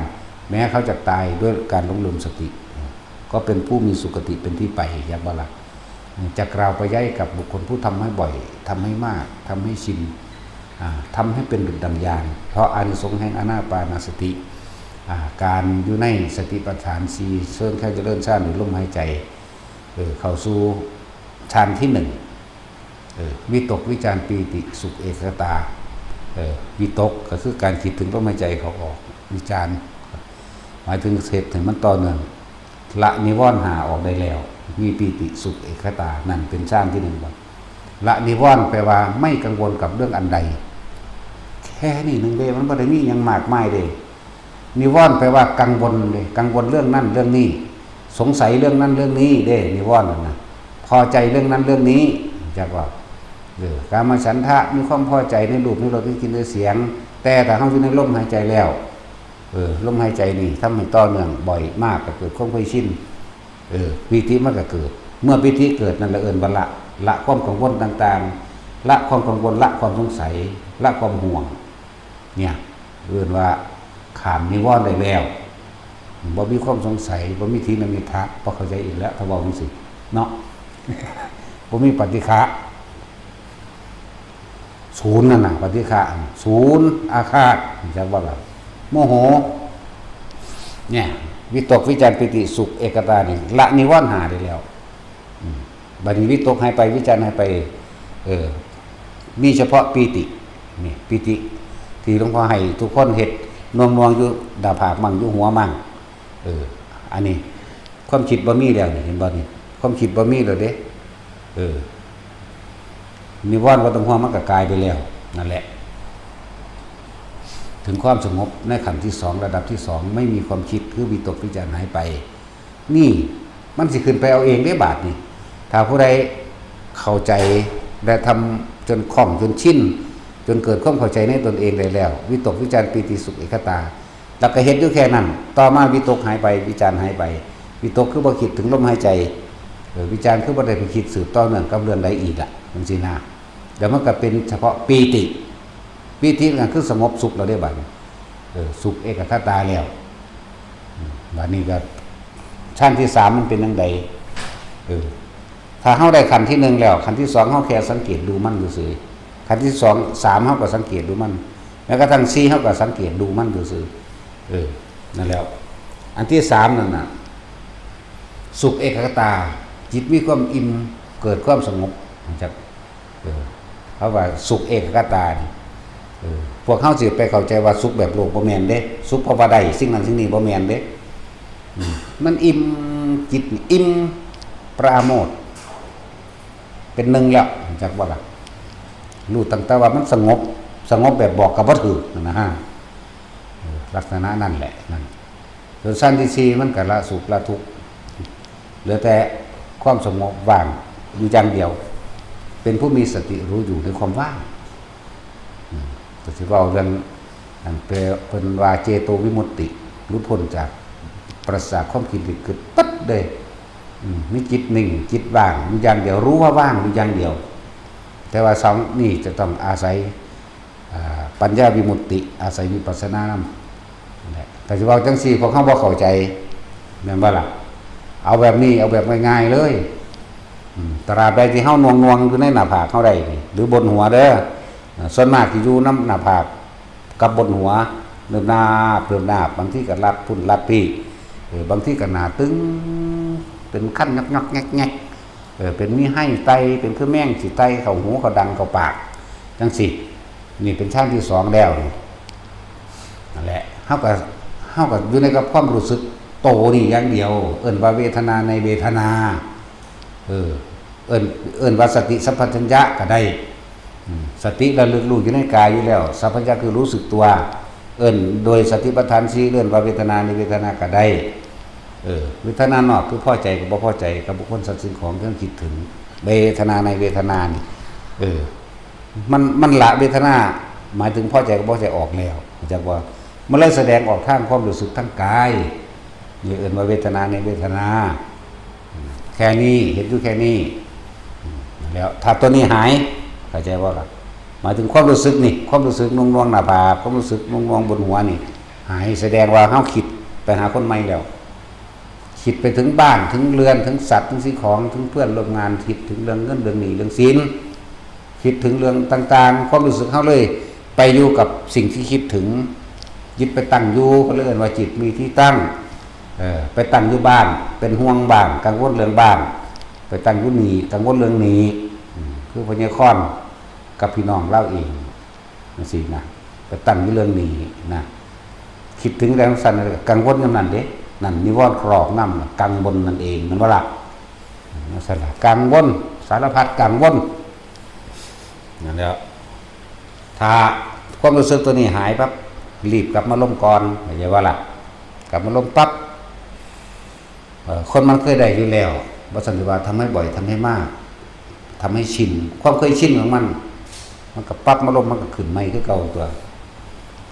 แม้เขาจะตายด้วยการหลงลืมสติ ก็เป็นผู้มีสุคติเป็นที่ไป อยากว่าล่ะ จะกล่าวไปย้ายกับบุคคลผู้ทำให้บ่อย ทำให้มาก ทำให้ชิน อ่า ทำให้เป็นดุจดังญาณ เพราะอานิสงส์แห่งอานาปานสติ อ่า การอยู่ในสติปัฏฐานสี่ เชิงแค่เจริญฌานหรือลมหายใจ เออ เข้าสู่ฌานที่หนึ่ง เออ วิตกวิจารปีติสุขเอกคตา เออ วิตกก็คือการคิดถึงลมหายใจเข้าออก วิจาร หมายถึงเฮ็ดให้มันต่อเนื่อง ละนิวรณ์ห้าออกได้แล้ว มีปีติสุขเอกคตา นั่นเป็นฌานที่หนึ่งบ่ ละนิวรณ์แปลว่าไม่กังวลกับเรื่องอันใด แค่นี้หนึ่งเด้ มันบ่ได้มีหยังมากมายเด้ นิวรณ์แปลว่ากังวลเด้ กังวลเรื่องนั้นเรื่องนี้ สงสัยเรื่องนั้นเรื่องนี้เด้ นิวรณ์นั่นนะ พอใจเรื่องนั้นเรื่องนี้ จักว่า เออ กามฉันทะ มีความพอใจในรูป ในรส ในกลิ่น ในเสียง แต่ถ้าเฮาอยู่ในลมหายใจแล้ว เออ ลมหายใจนี่ทำให้ต่อเนื่องบ่อยมาก ก็เกิดความเคยชิน เออ ปีติมันก็เกิด เมื่อปีติเกิดนั่นละเอิ้นว่าละ ละความกังวลต่างๆ ละความกังวล ละความสงสัย ละความห่วง เนี่ย เอิ้นว่าข้ามนิวรณ์ได้แล้ว บ่มีความสงสัย บ่มีถีนมิทธะ บ่เข้าใจอีกแล้ว ถ้าเว้าจั่งซี้เนาะ บ่มีปฏิฆะ ศูนย์นั่นน่ะ ปฏิฆะ ศูนย์อาฆาต จักว่าล่ะ โมโห เนี่ย วิตก วิจาร ปีติ สุข เอกคตา นี่ ละนิวรณ์ห้าได้แล้ว อืม บัดนี้วิตกหายไป วิจารหายไป เออ มีเฉพาะปีติ นี่ ปีติ ที่หลวงพ่อให้ทุกคนเฮ็ด นวงๆ อยู่หน้าผากมั่ง อยู่หัวมั่ง เออ อันนี้ ความคิดบ่มีแล้วนี่ เห็นบ่นี่ ความคิดบ่มีแล้วเด้ เออ นิวรณ์บ่ต้องห่วง มันก็กลายไปแล้ว นั่นแหละ ถึงความสงบในขั้นที่สอง ระดับที่สอง ไม่มีความคิด คือวิตก วิจารหายไป นี่ มันสิขึ้นไปเอาเองเด้บาดนี่ ถ้าผู้ใดเข้าใจ และทำจนคล่อง จนชิน จนเกิดความเข้าใจในตนเองได้แล้ว วิตก วิจาร ปีติ สุข เอกคตา แล้วก็เฮ็ดอยู่แค่นั้น ต่อมาวิตกหายไป วิจารหายไป วิตกคือบ่คิดถึงลมหายใจ เออ วิจารคือบ่ได้ไปคิดสืบต่อเนื่องกับเรื่องใดอีกละ จั่งซี้นะ แล้วมันก็เป็นเฉพาะปีติ ปีตินั่นคือสงบสุขแล้วเด้บัดนี้ เออ สุข เอกคตาแล้ว อืม บัดนี้ก็ชั้นที่สามมันเป็นจั่งใด เออ ถ้าเฮาได้ขั้นที่หนึ่งแล้ว ขั้นที่สองเฮาแค่สังเกตดูมันซื่อๆ ขั้นที่สอง สาม เฮาก็สังเกตดูมัน แม้กระทั่งสี่ เฮาก็สังเกตดูมันซื่อๆ เออ นั่นแล้ว อันที่สามนั่นน่ะ สุข เอกคตา จิตมีความอิ่ม เกิดความสงบ จัก เออ เขาว่าสุข เอกคตานี่ เออ พวกเฮาสิไปเข้าใจว่าสุขแบบโลกบ่แม่นเด้ สุขเพราะว่าได้สิ่งนั้นสิ่งนี้บ่แม่นเด้ อืม มันอิ่ม จิตนี่อิ่ม ปราโมทย์ เป็นหนึ่งแล้ว จักบ่ล่ะ รู้ตั้งแต่ว่ามันสงบ สงบแบบบอกก็บ่ถืกนั่นนะฮะ เออ ลักษณะนั่นแหละ นั่น ส่วนชั้นที่สี่มันก็ละสุขละทุกข์ เหลือแต่ความสงบว่างอยู่อย่างเดียว เป็นผู้มีสติรู้อยู่ในความว่าง อืม ก็สิเว้าเรื่อง อันเป เพิ่นว่าเจโตวิมุตติ หลุดพ้นจากปราศจากความคิดนึกคิดปั๊ดเลย อืม มีจิตนิ่ง จิตว่างอยู่อย่างเดียว รู้ว่าว่างอยู่อย่างเดียว แต่ว่าสองนี่จะต้องอาศัย อ่า ปัญญาวิมุตติ อาศัยวิปัสสนานำ นั่นแหละ แต่สิเว้าจั่งซี้ พวกเฮาบ่เข้าใจ แม่นบ่ล่ะ เอาแบบนี้ เอาแบบง่ายๆเลย อืม ตราบใดที่เฮานวงๆอยู่ในหน้าผากเฮาได้นี่ หรือบนหัวเด้อ อ่า ส่วนมากสิอยู่นำหน้าผากกับบนหัว เริ่มนาบ เริ่มนาบ บางทีก็ลัดพุ้นลัดพี้ เออ บางทีก็หน้าตึง เป็นคันยอกๆแงกๆ เออ เป็นมีไห้ไต เป็นคือแมงสิไตเข้าหูเข้าดังเข้าปาก จั่งซี้ นี่เป็นชั้นที่สองแล้วนี่ นั่นแหละ เฮาก็ เฮาก็อยู่ในกับความรู้สึกโตนี่อย่างเดียว เอิ้นว่าเวทนาในเวทนา เออ เอิ้น เอิ้นว่าสติสัมปชัญญะก็ได้ อืม สติระลึกรู้อยู่ในกายอยู่แล้ว สัมปชัญญะคือรู้สึกตัว เอิ้นโดยสติปัฏฐานสี่ เอิ้นว่าเวทนาในเวทนาก็ได้ เออ เวทนานอกคือพอใจกับบ่พอใจกับบุคคลสัตว์สิ่งของ เครื่องคิดถึง เวทนาในเวทนานี่ เออ มัน มันละเวทนา หมายถึงพอใจกับบ่พอใจออกแล้ว จักว่า มันเลยแสดงออกทางความรู้สึกทางกาย นี่เอิ้นว่าเวทนาในเวทนา แค่นี้ เห็นอยู่แค่นี้ แล้วถ้าตัวนี้หาย เข้าใจบ่ล่ะ หมายถึงความรู้สึกนี่ ความรู้สึกนวงๆหน้าผาก ความรู้สึกนวงๆบนหัวนี่ หาย แสดงว่าเฮาคิดไปหาคนใหม่แล้ว คิดไปถึงบ้าน ถึงเรือน ถึงสัตว์ ถึงสิ่งของ ถึงเพื่อนร่วมงาน คิดถึงเรื่องเงิน เรื่องหนี้ เรื่องสิน คิดถึงเรื่องต่างๆ ความรู้สึกเฮาเลยไปอยู่กับสิ่งที่คิดถึง จิตไปตั้งอยู่ ก็เลยเอิ้นว่าจิตมีที่ตั้ง เออ ไปตั้งอยู่บ้าน เป็นห่วงบ้าน กังวลเรื่องบ้าน ไปตั้งอยู่หนี้ กังวลเรื่องหนี้ อืม คือพญาคอนกับพี่น้องลาวเอง จั่งซี้นะ ไปตั้งอยู่เรื่องหนี้นะ คิดถึงแรงสั่น กังวลนำนั่นเด้ นั่นนิวรณ์ครอบนำน่ะ กังวลนั่นเอง แม่นบ่ล่ะ นั่นซั่นล่ะ กังวล สารพัดกังวล นั่นแหละ ถ้าความรู้สึกตัวนี้หายปั๊บ รีบกลับมาลมก่อน เข้าใจบ่ล่ะ กลับมาลมปั๊บ เอ่อ คนมันเคยได้อยู่แล้ว บ่ซั้นสิว่าทำให้บ่อย ทำให้มาก ทำให้ชิน ความเคยชินของมัน มันก็ปรับมาลม มันก็ขึ้นใหม่คือเก่าตัว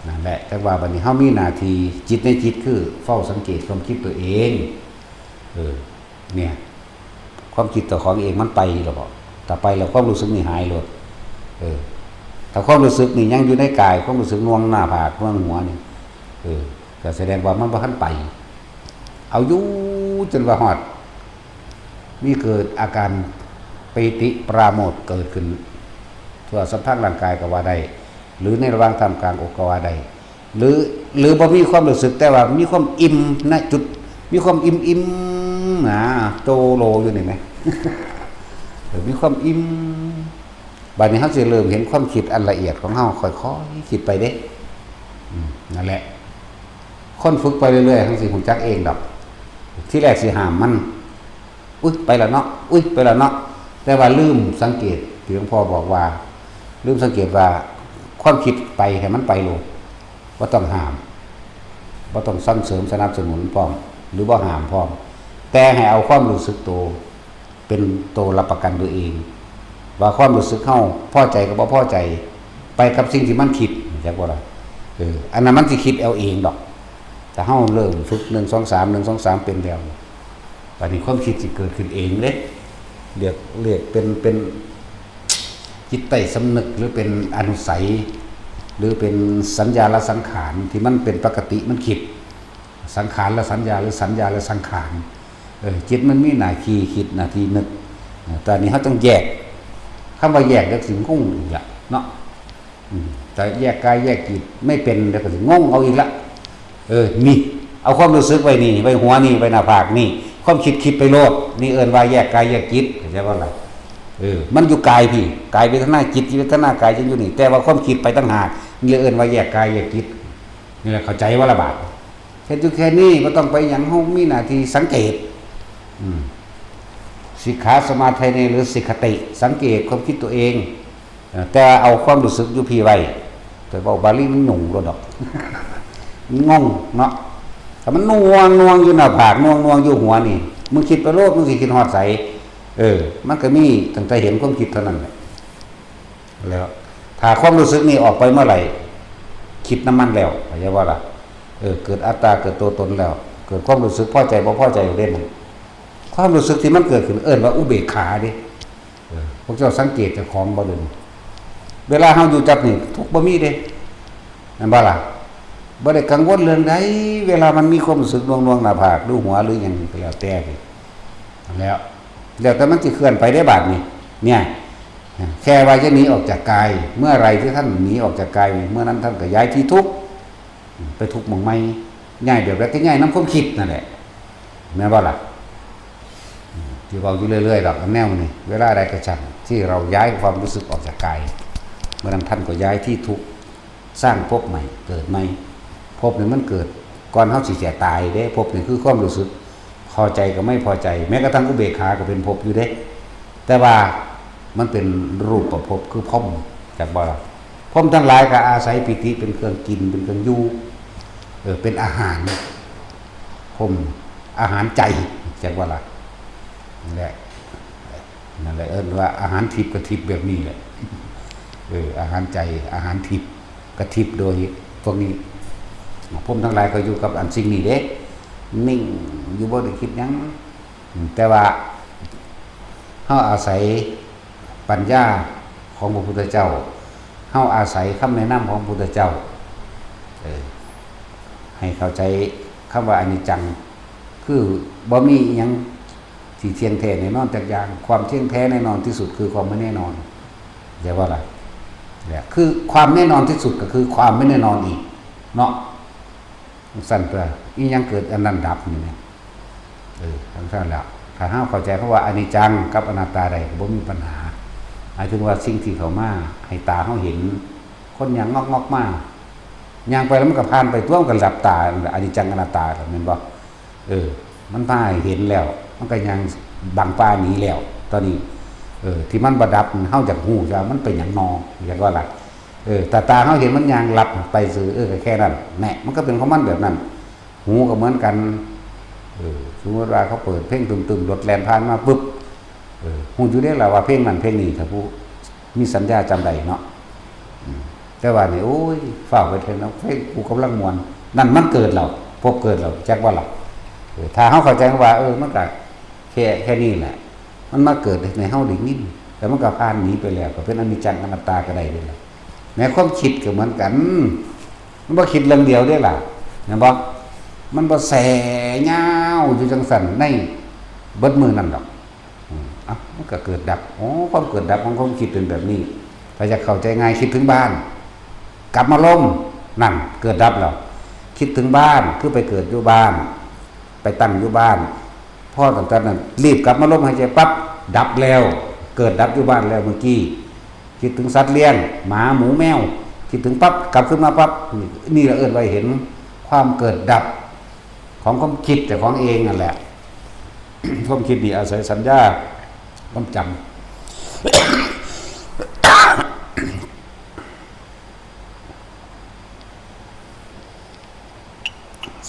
นั่นแหละ จั่งว่าบัดนี้เฮามีหน้าที่ จิตในจิตคือเฝ้าสังเกตความคิดตัวเอง เออ เนี่ย ความคิดเจ้าของเองมันไปแล้วบ่ ถ้าไปแล้วความรู้สึกนี่หายโลด เออ ถ้าความรู้สึกนี่ยังอยู่ในกาย ความรู้สึกหน่วงหน้าผาก หน่วงหัวนี่ เออ ก็แสดงว่ามันบ่ทันไป เอาอยู่จนว่าฮอด มีเกิดอาการปีติปราโมทย์เกิดขึ้น ทั่วสันพางร่างกายก็ว่าได้ หรือในระหว่างท่ามกลางอกก็ว่าได้ หรือ หรือบ่มีความรู้สึก แต่ว่ามีความอิ่ม ณ จุด มีความอิ่มๆ นะ โจโลอยู่นี่ไหม เออ มีความอิ่ม บัดนี้เราสิเริ่มเห็นความคิดอันละเอียดของเราค่อยๆ คิดไปเด้ อืม นั่นแหละ คนฝึกไปเรื่อยๆ เราสิรู้จักเองดอก ทีแรกสิห้ามมัน อุ๊ย ไปแล้วเนาะ อุ๊ย ไปแล้วเนาะ แต่ว่าลืมสังเกต ที่หลวงพ่อบอกว่า ลืมสังเกตว่า ความคิดไปให้มันไปโลด บ่ต้องห้าม บ่ต้องส่งเสริมสนับสนุนพร้อม หรือบ่ห้ามพร้อม แต่ให้เอาความรู้สึกตัว เป็นตัวรับประกันตัวเอง ว่าความรู้สึกเฮาพอใจกับบ่พอใจ ไปกับสิ่งที่มันคิด จักบ่ล่ะ เออ อันนั้นมันสิคิดเอาเองดอก แต่เฮาเริ่มฝึก หนึ่ง สอง สาม หนึ่ง สอง สาม เป็นแล้ว บัดนี้ความคิดสิเกิดขึ้นเองเด้ เรียก เรียกเป็น เป็นจิตใต้สำนึก หรือเป็นอนุสัย หรือเป็นสัญญาละสังขาร ที่มันเป็นปกติมันคิด สังขารละสัญญา หรือสัญญาละสังขาร เออ จิตมันมีหน้าที่คิด หน้าที่นึก เออ แต่อันนี้เราต้องแยก คำว่าแยกแล้วสิงงอีกละเนาะ อืม แต่แยกกายแยกจิตไม่เป็น แล้วก็สิงงเอาอีกละ เออ นี่ เอาความรู้สึกไว้นี่ ไว้หัวนี่ ไว้หน้าผากนี่ ความคิดคิดไปโลด นี่เอิ้นว่าแยกกายแยกจิต เข้าใจบ่ล่ะ เออ มันอยู่กายพี้ กายเวทนา จิตเวทนา กายจั่งอยู่นี่ แต่ว่าความคิดไปต่างหาก นี่เอิ้นว่าแยกกายแยกจิต นี่แหละ เข้าใจบ่ล่ะบาด เฮ็ดอยู่แค่นี้ บ่ต้องไปหยัง เฮามีหน้าที่สังเกต อืม สิกขาสมาทาน หรือสิกขติ สังเกตความคิดตัวเอง เอ่อ แต่เอาความรู้สึกอยู่พี้ไว้ แต่เว้าบาลีมันหยุ่งโลดดอก งงเนาะ ถ้ามันหน่วงหน่วงอยู่หน้าผาก หน่วงหน่วงอยู่หัวนี่ มึงคิดไปโลด มึงสิคิดฮอดไส เออ มันก็มีตั้งแต่เห็นความคิดเท่านั้นแหละ แล้ว ถ้าความรู้สึกนี่ออกไปเมื่อไหร่ คิดนำมันแล้ว เข้าใจบ่ล่ะ เออ เกิดอัตตา เกิดตัวตนแล้ว เกิดความรู้สึกพอใจบ่พอใจเด้นั่น ความรู้สึกที่มันเกิดขึ้นเอิ้นว่าอุเบกขาเด้ เออ พวกเจ้าสังเกตเจ้าของบ่เด้ เวลาเฮาอยู่จับนี่ ทุกข์บ่มีเด้ แม่นบ่ล่ะ บ่ได้กังวลเรื่องใด เวลามันมีความรู้สึกหน่วงๆ หน้าผาก หรือหัว หรือหยังก็แล้วแต่นี่ แล้ว แล้วแต่มันสิเคลื่อนไปได้บาดนี่ เนี่ย แค่ว่าจะหนีออกจากกาย เมื่อไหร่ที่ท่านหนีออกจากกาย เมื่อนั้นท่านก็ย้ายที่ทุกข์ ไปทุกข์หม่องใหม่ ย้ายแบบใดก็ย้ายนำความคิดนั่นแหละ แม่นบ่ล่ะ ที่เว้าอยู่เรื่อยๆ ดอก อันแนวนี้ เวลาใดก็ช่าง ที่เราย้ายความรู้สึกออกจากกาย เมื่อนั้นท่านก็ย้ายที่ทุกข์ สร้างภพใหม่ เกิดใหม่ ภพนี่มันเกิด ก่อนเฮาสิจะตายเด้ ภพนี่คือความรู้สึก พอใจกับไม่พอใจ แม้กระทั่งอุเบกขาก็เป็นภพอยู่เด้ แต่ว่ามันเป็นรูปประภพ คือพรหม จักบ่ล่ะ พรหมทั้งหลายก็อาศัยปีติเป็นเครื่องกิน เป็นเครื่องอยู่ เออ เป็นอาหาร พรหม อาหารใจ จักบ่ล่ะ นั่นแหละ นั่นแหละ เอิ้นว่าอาหารทิพย์ก็ทิพย์แบบนี้แหละ เออ อาหารใจ อาหารทิพย์ก็ทิพย์โดยพวกนี้ พรหมทั้งหลายก็อยู่กับอันสิ่งนี้เด้ นิ่ง อยู่บ่ได้คิดหยัง อืม แต่ว่าเฮาอาศัยปัญญาของพระพุทธเจ้า เฮาอาศัยคำแนะนำของพระพุทธเจ้า เออ ให้เข้าใจคำว่าอนิจจัง คือบ่มีอิหยังที่เที่ยงแท้แน่นอนจักอย่าง ความเที่ยงแท้แน่นอนที่สุดคือความไม่แน่นอน เข้าใจบ่ล่ะ เนี่ย คือความแน่นอนที่สุดก็คือความไม่แน่นอนอีก เนาะ จั่งซั้นตัว อิหยังเกิดอันนั้นดับนี่แหม เออ จั่งซั้นแหละ ถ้าเฮาเข้าใจคำว่าอนิจจังกับอนัตตาได้ ก็บ่มีปัญหา หมายถึงว่าสิ่งที่เข้ามาให้ตาเฮาเห็น คนย่างงอกๆ มา ย่างไปแล้วมันก็ผ่านไป ตัวมันก็หลับตา อนิจจังอนัตตา แม่นบ่ เออ มันพาให้เห็นแล้ว มันก็ย่างบังปาหนีแล้ว ตอนนี้ เออ ที่มันบ่ดับ เฮาอยากฮู้ว่ามันเป็นหยังนอ อยากว่าล่ะ เออ แต่ตาเฮาเห็นมันย่างหลับไปซื่อ เออ ก็แค่นั้นแหละ มันก็เป็นของมันแบบนั้น หูก็เหมือนกัน เออ สมมุติว่าเขาเปิดเพลงตึมๆ รถแล่นผ่านมาปุ๊บ เออ ฮู้อยู่เด้ล่ะว่าเพลงนั้นเพลงนี้ ถ้าผู้มีสัญญาจำได้เนาะ อืม แต่ว่านี่ โอ้ย ฟ้าวไปเถอะเนาะ เพลงกูกำลังม่วน นั่นมันเกิดแล้ว ภพเกิดแล้ว จักว่าล่ะ เออ ถ้าเฮาเข้าใจว่า เออ มันก็แค่ แค่นี้แหละ มันมาเกิดในเฮาได้ยิน แล้วมันก็ผ่านหนีไปแล้ว ก็เป็นอนิจจังอนัตตาก็ได้เด้ล่ะ แม้ความคิดก็เหมือนกัน มันบ่คิดเรื่องเดียวเด้ล่ะ แม่นบ่ มันบ่แส่ยาวอยู่จังซั่นในเบิดมื้อนั่นดอก อืม เอ้า มันก็เกิดดับ อ๋อ ความเกิดดับของความคิดเป็นแบบนี้ ถ้าอยากเข้าใจง่าย คิดถึงบ้าน กลับมาลม นั่น เกิดดับแล้ว คิดถึงบ้าน คือไปเกิดอยู่บ้าน ไปตั้งอยู่บ้าน พอตั้งแต่นั้น รีบกลับมาลมหายใจปั๊บ ดับแล้ว เกิดดับอยู่บ้านแล้วเมื่อกี้ คิดถึงสัตว์เลี้ยง หมา หมู แมว คิดถึงปั๊บ กลับขึ้นมาปั๊บ นี่ นี่เราเอิ้นว่าเห็นความเกิดดับของความคิดเจ้าของเองนั่นแหละ ความคิดนี่อาศัยสัญญา ความจำ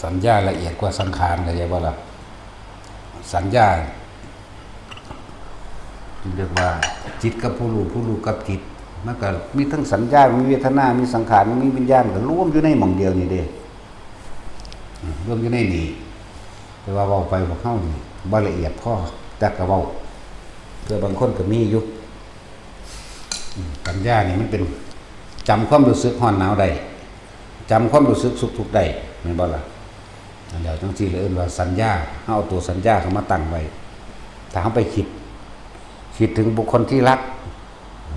สัญญาละเอียดกว่าสังขาร เข้าใจบ่ล่ะ สัญญา เรียกว่าจิตกับผู้รู้ ผู้รู้กับจิต มันก็มีทั้งสัญญา มีเวทนา มีสังขาร มีวิญญาณ ก็รวมอยู่ในหม่องเดียวนี่เด้ อืม รวมอยู่ในนี่ แต่ว่าเว้าไปพวกเฮานี่บ่ละเอียดพอ แต่ก็เว้า เทื่อบางคนก็มีอยู่ อืม สัญญานี่มันเป็น จำความรู้สึกร้อนหนาวได้ จำความรู้สึกสุขทุกข์ได้ แม่นบ่ล่ะ อันเดียวจังซี่เลยเอิ้นว่าสัญญา เฮาเอาตัวสัญญาเข้ามาตั้งไว้ ถ้าเฮาไปคิด คิดถึงบุคคลที่รัก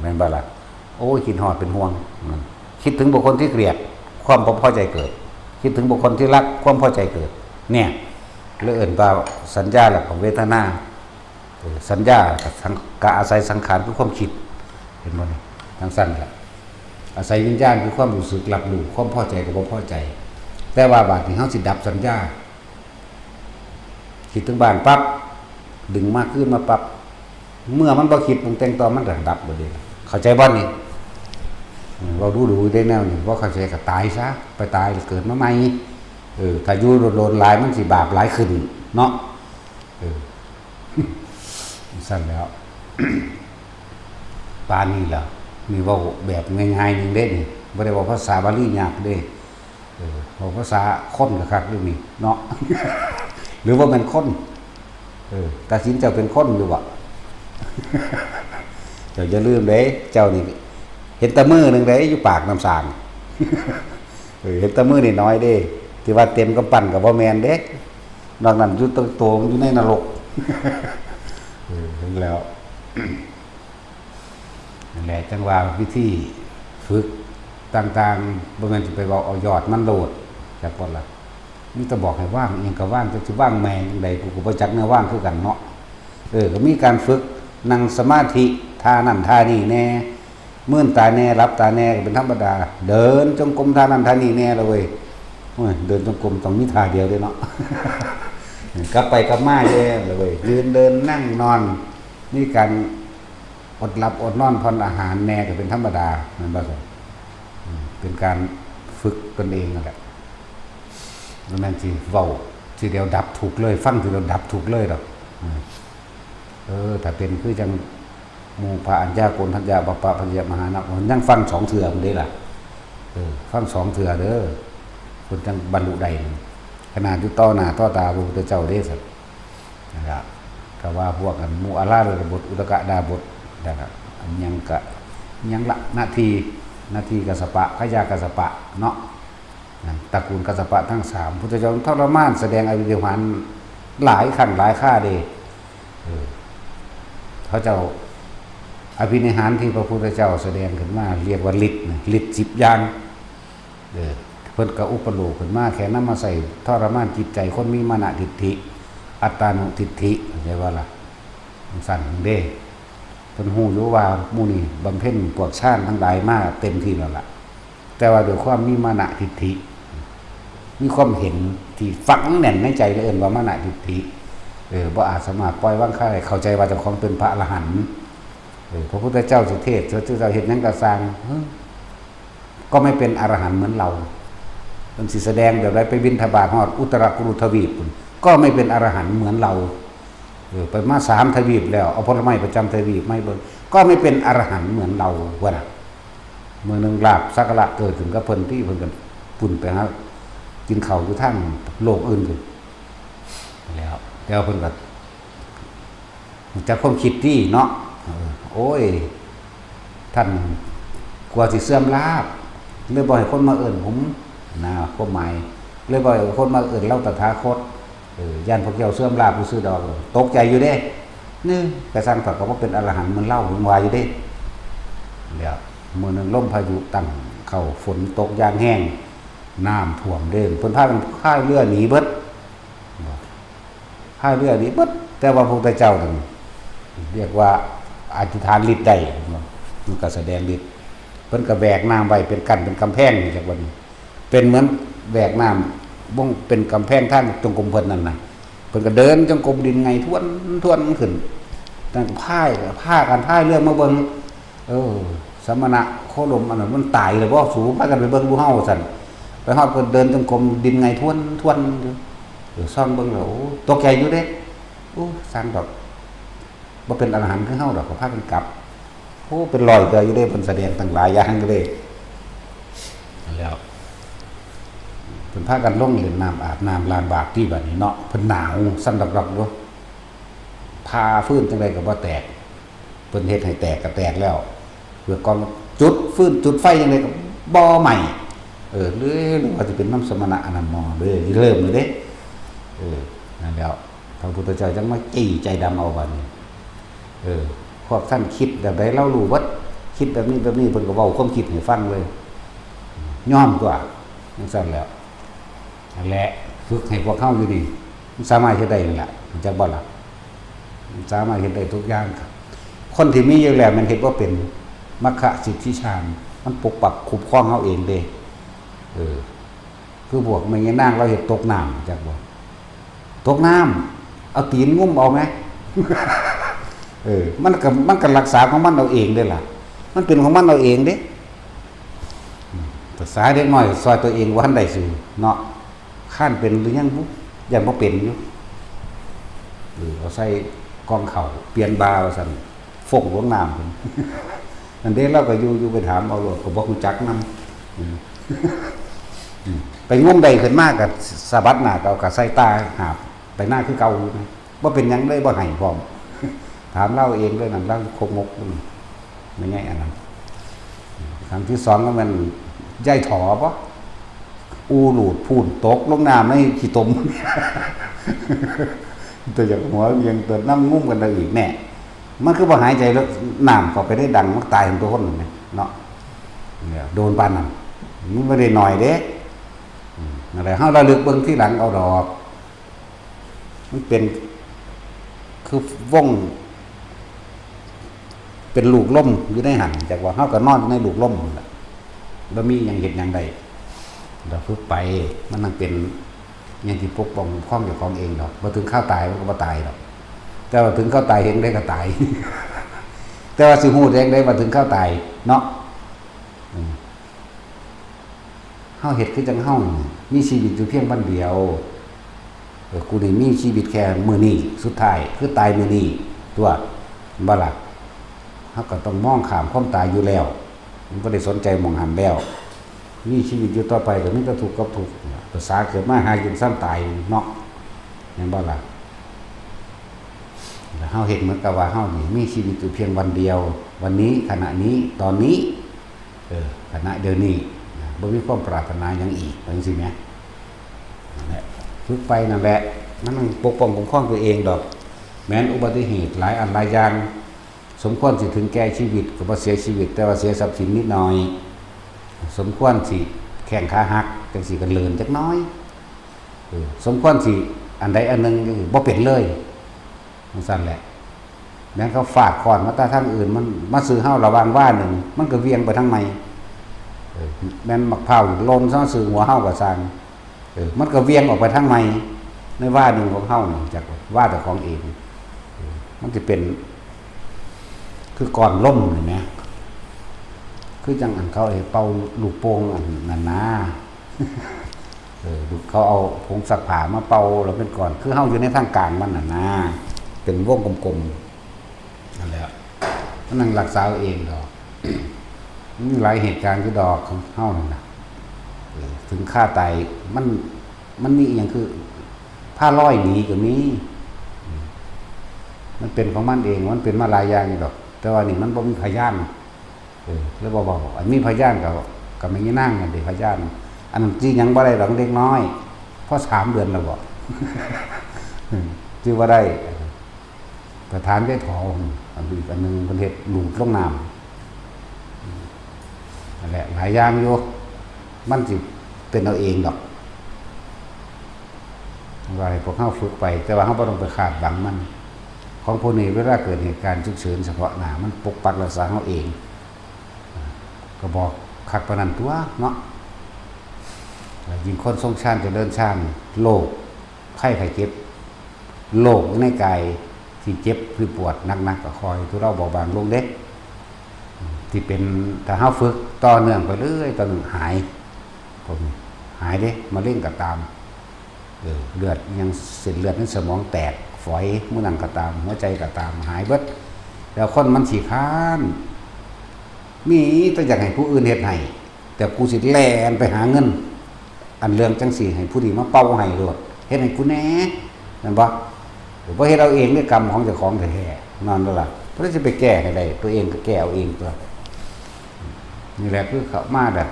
แม่นบ่ล่ะ โอ้ย คิดฮอดเป็นห่วง อืม คิดถึงบุคคลที่เกลียด ความบ่พอใจเกิด คิดถึงบุคคลที่รัก ความพอใจเกิด เนี่ย เลยเอิ้นว่าสัญญาและก็เวทนา เออ สัญญากับสัง ก็อาศัยสังขารคือความคิด เห็นบ่นี่ จังซั่นล่ะ อาศัยวิญญาณคือความรู้สึกรับรู้ ความพอใจกับบ่พอใจ แต่ว่าบาดนี้เฮาสิดับสัญญา คิดถึงบ้านปั๊บ ดึงมาคืนมาปั๊บ เมื่อมันบ่คิดปรุงแต่งต่อ มันก็ดับเบิดเด้ เข้าใจบ่นี่ อืม เว้าดูๆ ได้แนวนี้ บ่เข้าใจก็ตายซะ ไปตายแล้วเกิดมาใหม่ เออ ถ้าอยู่โดนๆ หลาย มันสิบาปหลายขึ้นเนาะ เออ ซั่นแล้ว ปานนี้ล่ะ นี่เว้าแบบง่ายๆ หนึ่งเด้นี่ บ่ได้เว้าภาษาบาลียากเด้ เออ เว้าภาษาคนก็คักอยู่นี่เนาะ หรือว่าแม่นคน เออ ตาสินเจ้าเป็นคนอยู่บ่ เจ้าอย่าลืมเด้ เจ้านี่ เห็นแต่มือหนึ่งเด้ อยู่ปากน้ำสาง เออ เห็นแต่มือนี่น้อยเด้ ที่ว่าเต็มกำปั้นก็บ่แม่นเด้ นอกนั้นอยู่ตั้งโตมันอยู่ในนรก เออ เห็นแล้ว นั่นแหละ จังว่าวิธีฝึกต่างๆ บ่แม่นสิไปเว้าเอายอดมันโลด จักบ่ล่ะ มีแต่บอกให้วางอิหยังก็วาง จักสิวางแม่งจั่งใด กูก็บ่จักแนววางคือกันเนาะ เออ ก็มีการฝึกนั่งสมาธิ ท่านั่นท่านี่แหน่ มื่นตาแหน่ หลับตาแหน่ ก็เป็นธรรมดา เดินจงกรมท่านั่นท่านี่แหน่ละเว้ย โอ้ย เดินจงกรมต้องมีท่าเดียวเด้เนาะ กลับไปกลับมาแหน่ละเว้ย ยืนเดินนั่งนอน มีการอดหลับอดนอนผ่อนอาหารแหน่ก็เป็นธรรมดา แม่นบ่ครับ อืม เป็นการฝึกตนเองนั่นแหละ บ่แม่นสิเว้าทีเดียวดับทุกข์เลย ฟังทีเดียวดับทุกข์เลยดอก อืม เออ ถ้าเป็นคือจังหมู่พระอัญญาโกณฑัญญา บัพพะ พะยะ มหานะ มันยังฟังสองเทื่อมันเด้ล่ะ เออ ฟังสองเทื่อเด้อ เพิ่นจังบรรลุได้ ขนาดอยู่ต่อหน้าต่อตาพระพุทธเจ้าเด้ ซั่น นั่นล่ะ ถ้าว่าพวกอันหมู่อาราธบท อุทกดาบท นั่นล่ะ อันยังกะ ยังละ นาที นาทีกัสสปะ ขยากัสสปะ เนาะ นั่น ตระกูลกัสสปะทั้งสาม พุทธเจ้าทรมานแสดงอภินิหารหลายครั้งหลายคราเด้ เออ เขาเจ้า อภินิหารที่พระพุทธเจ้าแสดงขึ้นมา เรียกว่าฤทธิ์นะ ฤทธิ์สิบอย่าง เออ เพิ่นก็อุปโลกขึ้นมา แค่นำมาใส่ทรมานจิตใจคนมีมานะทิฏฐิ อัตตานุทิฏฐิ เข้าใจบ่ล่ะ จั่งซั้นเด้ เพิ่นฮู้อยู่ว่าหมู่นี้บำเพ็ญพวกฌานทั้งหลายมาเต็มที่แล้วล่ะ แต่ว่าด้วยความมีมานะทิฏฐิ มีความเห็นที่ฝังแน่นในใจ เลยเอิ้นว่ามานะทิฏฐิ เออ บ่อาจสามารถปล่อยวางคลาย เข้าใจว่าเจ้าของเป็นพระอรหันต์ เออ พระพุทธเจ้าสิเทศน์ พระพุทธเจ้าเฮ็ดหยังก็ซ่าง เออ ก็ไม่เป็นอรหันต์เหมือนเรา เพิ่นสิแสดงแบบใด ไปบิณฑบาตฮอดอุตรกุรุทวีปพุ้น ก็ไม่เป็นอรหันต์เหมือนเรา เออ ไปมาสามทวีปแล้ว เอาผลไม้ประจำทวีปมาให้เบิ่ง ก็ไม่เป็นอรหันต์เหมือนเรา ว่าน่ะ มื้อหนึ่งลาภสักการะเกิดขึ้นกับเพิ่น ที่เพิ่นก็พุ้นไปหากินข้าวอยู่ทางโลกอื่นพุ้น แล้ว แต่ว่าเพิ่นก็ จากความคิดที่เนาะ เออ โอ้ย ท่าน ว่าสิเสื่อมลาภ เลยบ่ให้คนมาเอิ้นผม นะ ความหมาย เลยบ่ให้คนมาเอิ้นลาวตถาคต เออ ย่านพวกเจ้าเสื่อมลาภซื่อๆดอก ตกใจอยู่เด้ นี่ กระซังเถาะ ก็บ่เป็นอรหันต์เหมือนลาว ผมว่าอยู่เด้ เดี๋ยว มื้อหนึ่งลมพายุตั้งเข้า ฝนตกอย่างแฮง น้ำท่วมเด้ เพิ่นพากันพายเรือหนีเบิด พายเรือหนีเบิด แต่ว่าพระพุทธเจ้านั่น เรียกว่าอธิษฐานฤทธิ์ได้ มันก็แสดงฤทธิ์ เพิ่นก็แบกน้ำไว้เป็นกั้นเป็นกำแพง จักว่านี่ เป็นเหมือนแบกน้ำ วง เป็นกำแพงทางจงกรมเพิ่นนั่นน่ะ เพิ่นก็เดินจงกรมดินไงท้วนท้วนขึ้น นั่นก็พาย พากันพายเรือมาเบิ่ง เออ สมณะโคดมอันนั้นมันตายแล้วบ่ สูพากันไปเบิ่งดูเฮา ซั่น ไปฮอดก็เดินจงกรมดินไงท้วนท้วนอยู่ เออ ส่องเบิ่งแล้ว โอ้ ตกใจอยู่เด้ โอ้ สร้างดอก บ่เป็นอรหันต์คือเฮาดอก ก็พากันกลับ โอ้ เป็นร้อยเทื่ออยู่เด้ เพิ่นแสดงตั้งหลายอย่างอยู่เด้ แล้ว เพิ่นพากันลงเล่นน้ำอาบน้ำล้างบาปที่บัดนี้เนาะ เพิ่นหนาวสั่นดอกๆอยู่ ผ่าฟืนจั่งใดก็บ่แตก เพิ่นเฮ็ดให้แตกก็แตกแล้ว เพื่อกองจุดฟืนจุดไฟจั่งใดก็บ่ไหม้ เออ หรือ หรือว่าสิเป็นนำสมณะอันนั้นหมอ เด้อ เริ่มเลยเด้ เออ นั่นแล้ว พระพุทธเจ้าจั่งมาจี้ใจดำเอาบัดนี้ เออ พวกท่านคิดแบบใดลาวรู้เบิด คิดแบบนี้แบบนี้ เพิ่นก็เว้าความคิดให้ฟังเลย ยอมตั๊ว จั่งซั่นแล้ว นั่นแหละ ฝึกให้พวกเฮาอยู่นี่ มันสามารถเฮ็ดได้นั่นล่ะ รู้จักบ่ล่ะ มันสามารถเฮ็ดได้ทุกอย่างครับ คนที่มีอยู่แล้วมันเฮ็ดบ่เป็น มัคคะสิทธิฌาน มันปกปักคุ้มครองเฮาเองเด้ เออ คือพวกแม่ยายนางลาวเฮ็ดตกน้ำ จักบ่ ตกน้ำ เอาตีนงุ้มเอาไหม เออ มันก็ มันก็รักษาของมันเอาเองเด้ล่ะ มันเป็นของมันเอาเองเด้ ภาษาเด็กน้อยซอยตัวเองบ่ทันได้ซื่อเนาะ คานเป็นหรือยังบุ ย่านบ่เป็นอยู่ เออ เอาใส่กล่องข้าว เปลี่ยนบ่าว่าซั่น ฟงลงน้ำพุ้น นั่นเด้ ลาวก็อยู่ อยู่ไปถามเอาโลด ก็บ่รู้จักนำ อืม อืม ไปงมได้ขึ้นมาก็สะบัดหน้าก็เอาก็ใส่ตาหาบไปหน้าคือเก่าอยู่นะ บ่เป็นหยังเลย บ่ให้พร้อม ถามลาวเองเลยนั่น ลาวโคกงกอยู่นี่ แม่ใหญ่อันนั้น ครั้งที่สองก็แม่นยายถอบ่ อูรูดพูนตกลงน้ำในขี้ตม ตัวอยากหัวเวียง ตัวนำงุ้มกันได้อีกแน่ มันคือบ่หายใจแล้ว น้ำเข้าไปในดัง มันตายทั้งตัวคนนั่นแหละเนาะ เนี่ย โดนปานนั้น มันบ่ได้น้อยเด้ อืม นั่นแหละ เฮาระลึกเบิ่งทีหลังเอาดอก มันเป็น คือวง เป็นลูกลมอยู่ในหั่น จักว่าเฮาก็นอนอยู่ในลูกลมนั่นแหละ บ่มีหยังเฮ็ดหยังได้ เราฝึกไป มันนั่งเป็นหยังที่ปกป้องคุ้มครองเจ้าของเองดอก บ่ถึงคราวตายมันก็บ่ตายดอก แต่ว่าถึงคราวตายเฮ็ดจั่งใดก็ตาย แต่ว่าสิฮู้ได้จั่งใดว่าถึงคราวตายเนาะ อืม เฮาเฮ็ดคือจั่งเฮานี่ มีชีวิตอยู่เพียงวันเดียว เออ กูนี่มีชีวิตแค่มื้อนี้ สุดท้ายคือตายมื้อนี้ตั๊ว บ่ล่ะ เฮาก็ต้องมองข้ามความตายอยู่แล้ว มันบ่ได้สนใจหม่องหั้นแล้ว มีชีวิตอยู่ต่อไปก็มีแต่ทุกข์กับทุกข์ ภาษาเกิดมาหากินส่ำตายเนาะ แม่นบ่ล่ะ แล้วเฮาเฮ็ดเหมือนกับว่าเฮานี่มีชีวิตอยู่เพียงวันเดียว วันนี้ ขณะนี้ ตอนนี้ เออ ขณะเดี๋ยวนี้นะ บ่มีความปรารถนาหยังอีก จั่งซี้แหม นั่นแหละ ฝึกไปนั่นแหละ มันต้องปกป้องคุ้มครองตัวเองดอก แม้นอุบัติเหตุหลายอันหลายอย่าง สมควรสิถึงแก่ชีวิตก็บ่เสียชีวิต แต่ว่าเสียทรัพย์สินนิดหน่อย สมควรสิแข้งขาหัก จั่งซี้ก็เลินจักหน่อย เออ สมควรสิอันใดอันหนึ่ง บ่เป็นเลย จั่งซั้นแหละ แม่นเขาฟาดค้อนมาแต่ทางอื่น มันมาซื้อเฮาระหว่างวาหนึ่ง มันก็เหวี่ยงไปทางใหม่ เออ แม่นหมากพร้าวหล่นมาซื้อหัวเฮาก็ซ่าง เออ มันก็เหวี่ยงออกไปทางใหม่ ในวาหนึ่งของเฮานี่ จักวาเจ้าของเอง เออ มันสิเป็น คือก้อนลมนี่แหม คือจั่งอันเขาให้เป่าลูกโป่งอันนั้นนะ เออ ลูก เขาเอาผงซักผ้ามาเป่าแล้วเป็นก้อน คือเฮาอยู่ในทางกลางมันน่ะนะ เป็นวงกลมๆ นั่นแหละ มันนั่งรักษาเอาเองดอก มีหลายเหตุการณ์อยู่ดอกของเฮานั่นน่ะ เออ ถึงคราวตาย มัน มันมีอีหยังคือ พาลอยหนีก็มี อืม มันเป็นของมันเอง มันเป็นมาหลายอย่างอยู่ดอก แต่ว่านี่มันบ่มีพยาน เออ แล้วบ่เว้า อันมีพยานก็ ก็แม่นางนั่นเด้พยาน อันนั้นสิหยังบ่ได้ดอกเด็กน้อย พอสามเดือนแล้วบ่ อืม สิบ่ได้ ประธานได้ถอ อันอีกอันหนึ่งเพิ่นเฮ็ดลูดลงน้ำ นั่นแหละ หลายอย่างอยู่ มันสิเป็นเอาเองดอก ว่าให้พวกเฮาฝึกไป แต่ว่าเฮาบ่ต้องไปคาดหวังมัน ของพวกนี้เวลาเกิดเหตุการณ์ฉุกเฉินเฉพาะหน้า มันปกปักรักษาเฮาเอง ก็บอกคักปานนั้นตัวเนาะ ยิ่งคนทรงฌานเจริญฌาน โรคภัยไข้เจ็บ โรคในกายที่เจ็บที่ปวดหนักๆ ก็ค่อยทุเลาเบาบางลงเด้ ที่เป็น ถ้าเฮาฝึกต่อเนื่องไปเรื่อย ต่อเนื่องหาย พวกนี้หายเด้ มะเร็งก็ตาม เออ เลือดยัง เส้นเลือดในสมองแตกฝอย มื้อนั้นก็ตาม หัวใจก็ตาม หายเบิด แล้วคนมันขี้คร้าน มีแต่อยากให้ผู้อื่นเฮ็ดให้ แต่กูสิแล่นไปหาเงิน อันเรื่องจังซี่ให้ผู้นี้มาเป่าให้โลด เฮ็ดให้กูแหน่ แม่นบ่ บ่เฮ็ดเอาเองเด้ กรรมของเจ้าของแท้ๆ นั่นล่ะ เพิ่นสิไปแก้ให้ได้ ตัวเองก็แก้เอาเองตัว นี่แหละคือเขามาแบบ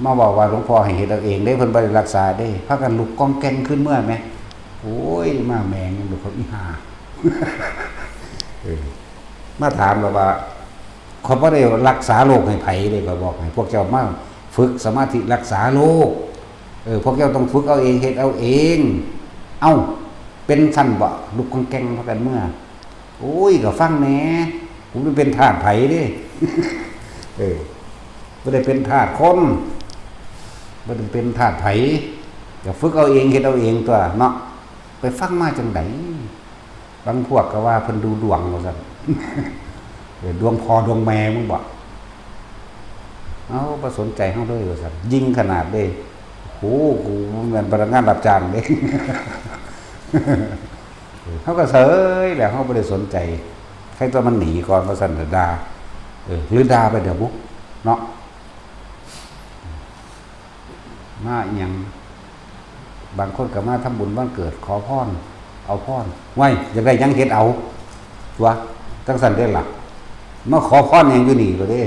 มาเว้าว่าหลวงพ่อให้เฮ็ดเอาเองเด้ เพิ่นบ่ได้รักษาเด้ พากันลุกก้องแก้งขึ้นเมือแหม โอ้ย มาแม่งยังดูเขาอีห่า เออ มาถามแล้วว่า ข้อยบ่ได้รักษาโรคให้ไผเด้ ข้อยบอกให้พวกเจ้ามาฝึกสมาธิรักษาโรค เออ พวกเจ้าต้องฝึกเอาเอง เฮ็ดเอาเอง เอ้า เป็นซั่นบ่ ลุกก้องแก้งพากันเมือ โอ้ย ก็ฟังแหน่ กูบ่เป็นทาสไผเด้ เออ บ่ได้เป็นทาสคน บ่ได้เป็นทาสไผ ก็ฝึกเอาเอง เฮ็ดเอาเองตัวเนาะ ไปฟังมาจั่งใด บางพวกก็ว่าเพิ่นดูดวงว่าซั่น เออ ดวงพ่อดวงแม่มึงบ่ เอ้า บ่สนใจเฮาเลยว่าซั่น ยิ่งขนาดเด้ โห กูบ่แม่นพนักงานรับจ้างเด้ เออ เฮาก็เฉยแหละ เฮาบ่ได้สนใจ ใครตัวมันหนีก่อนว่าซั่น ด่า เออ หรือด่าไปเดี๋ยวบุ เนาะ มาอิหยัง บางคนก็มาทำบุญวันเกิด ขอพร เอาพร ไว้ อยากได้หยังเฮ็ดเอา ตัว จั่งซั่นเด้ล่ะ มาขอพรหยังอยู่นี่ก็เด้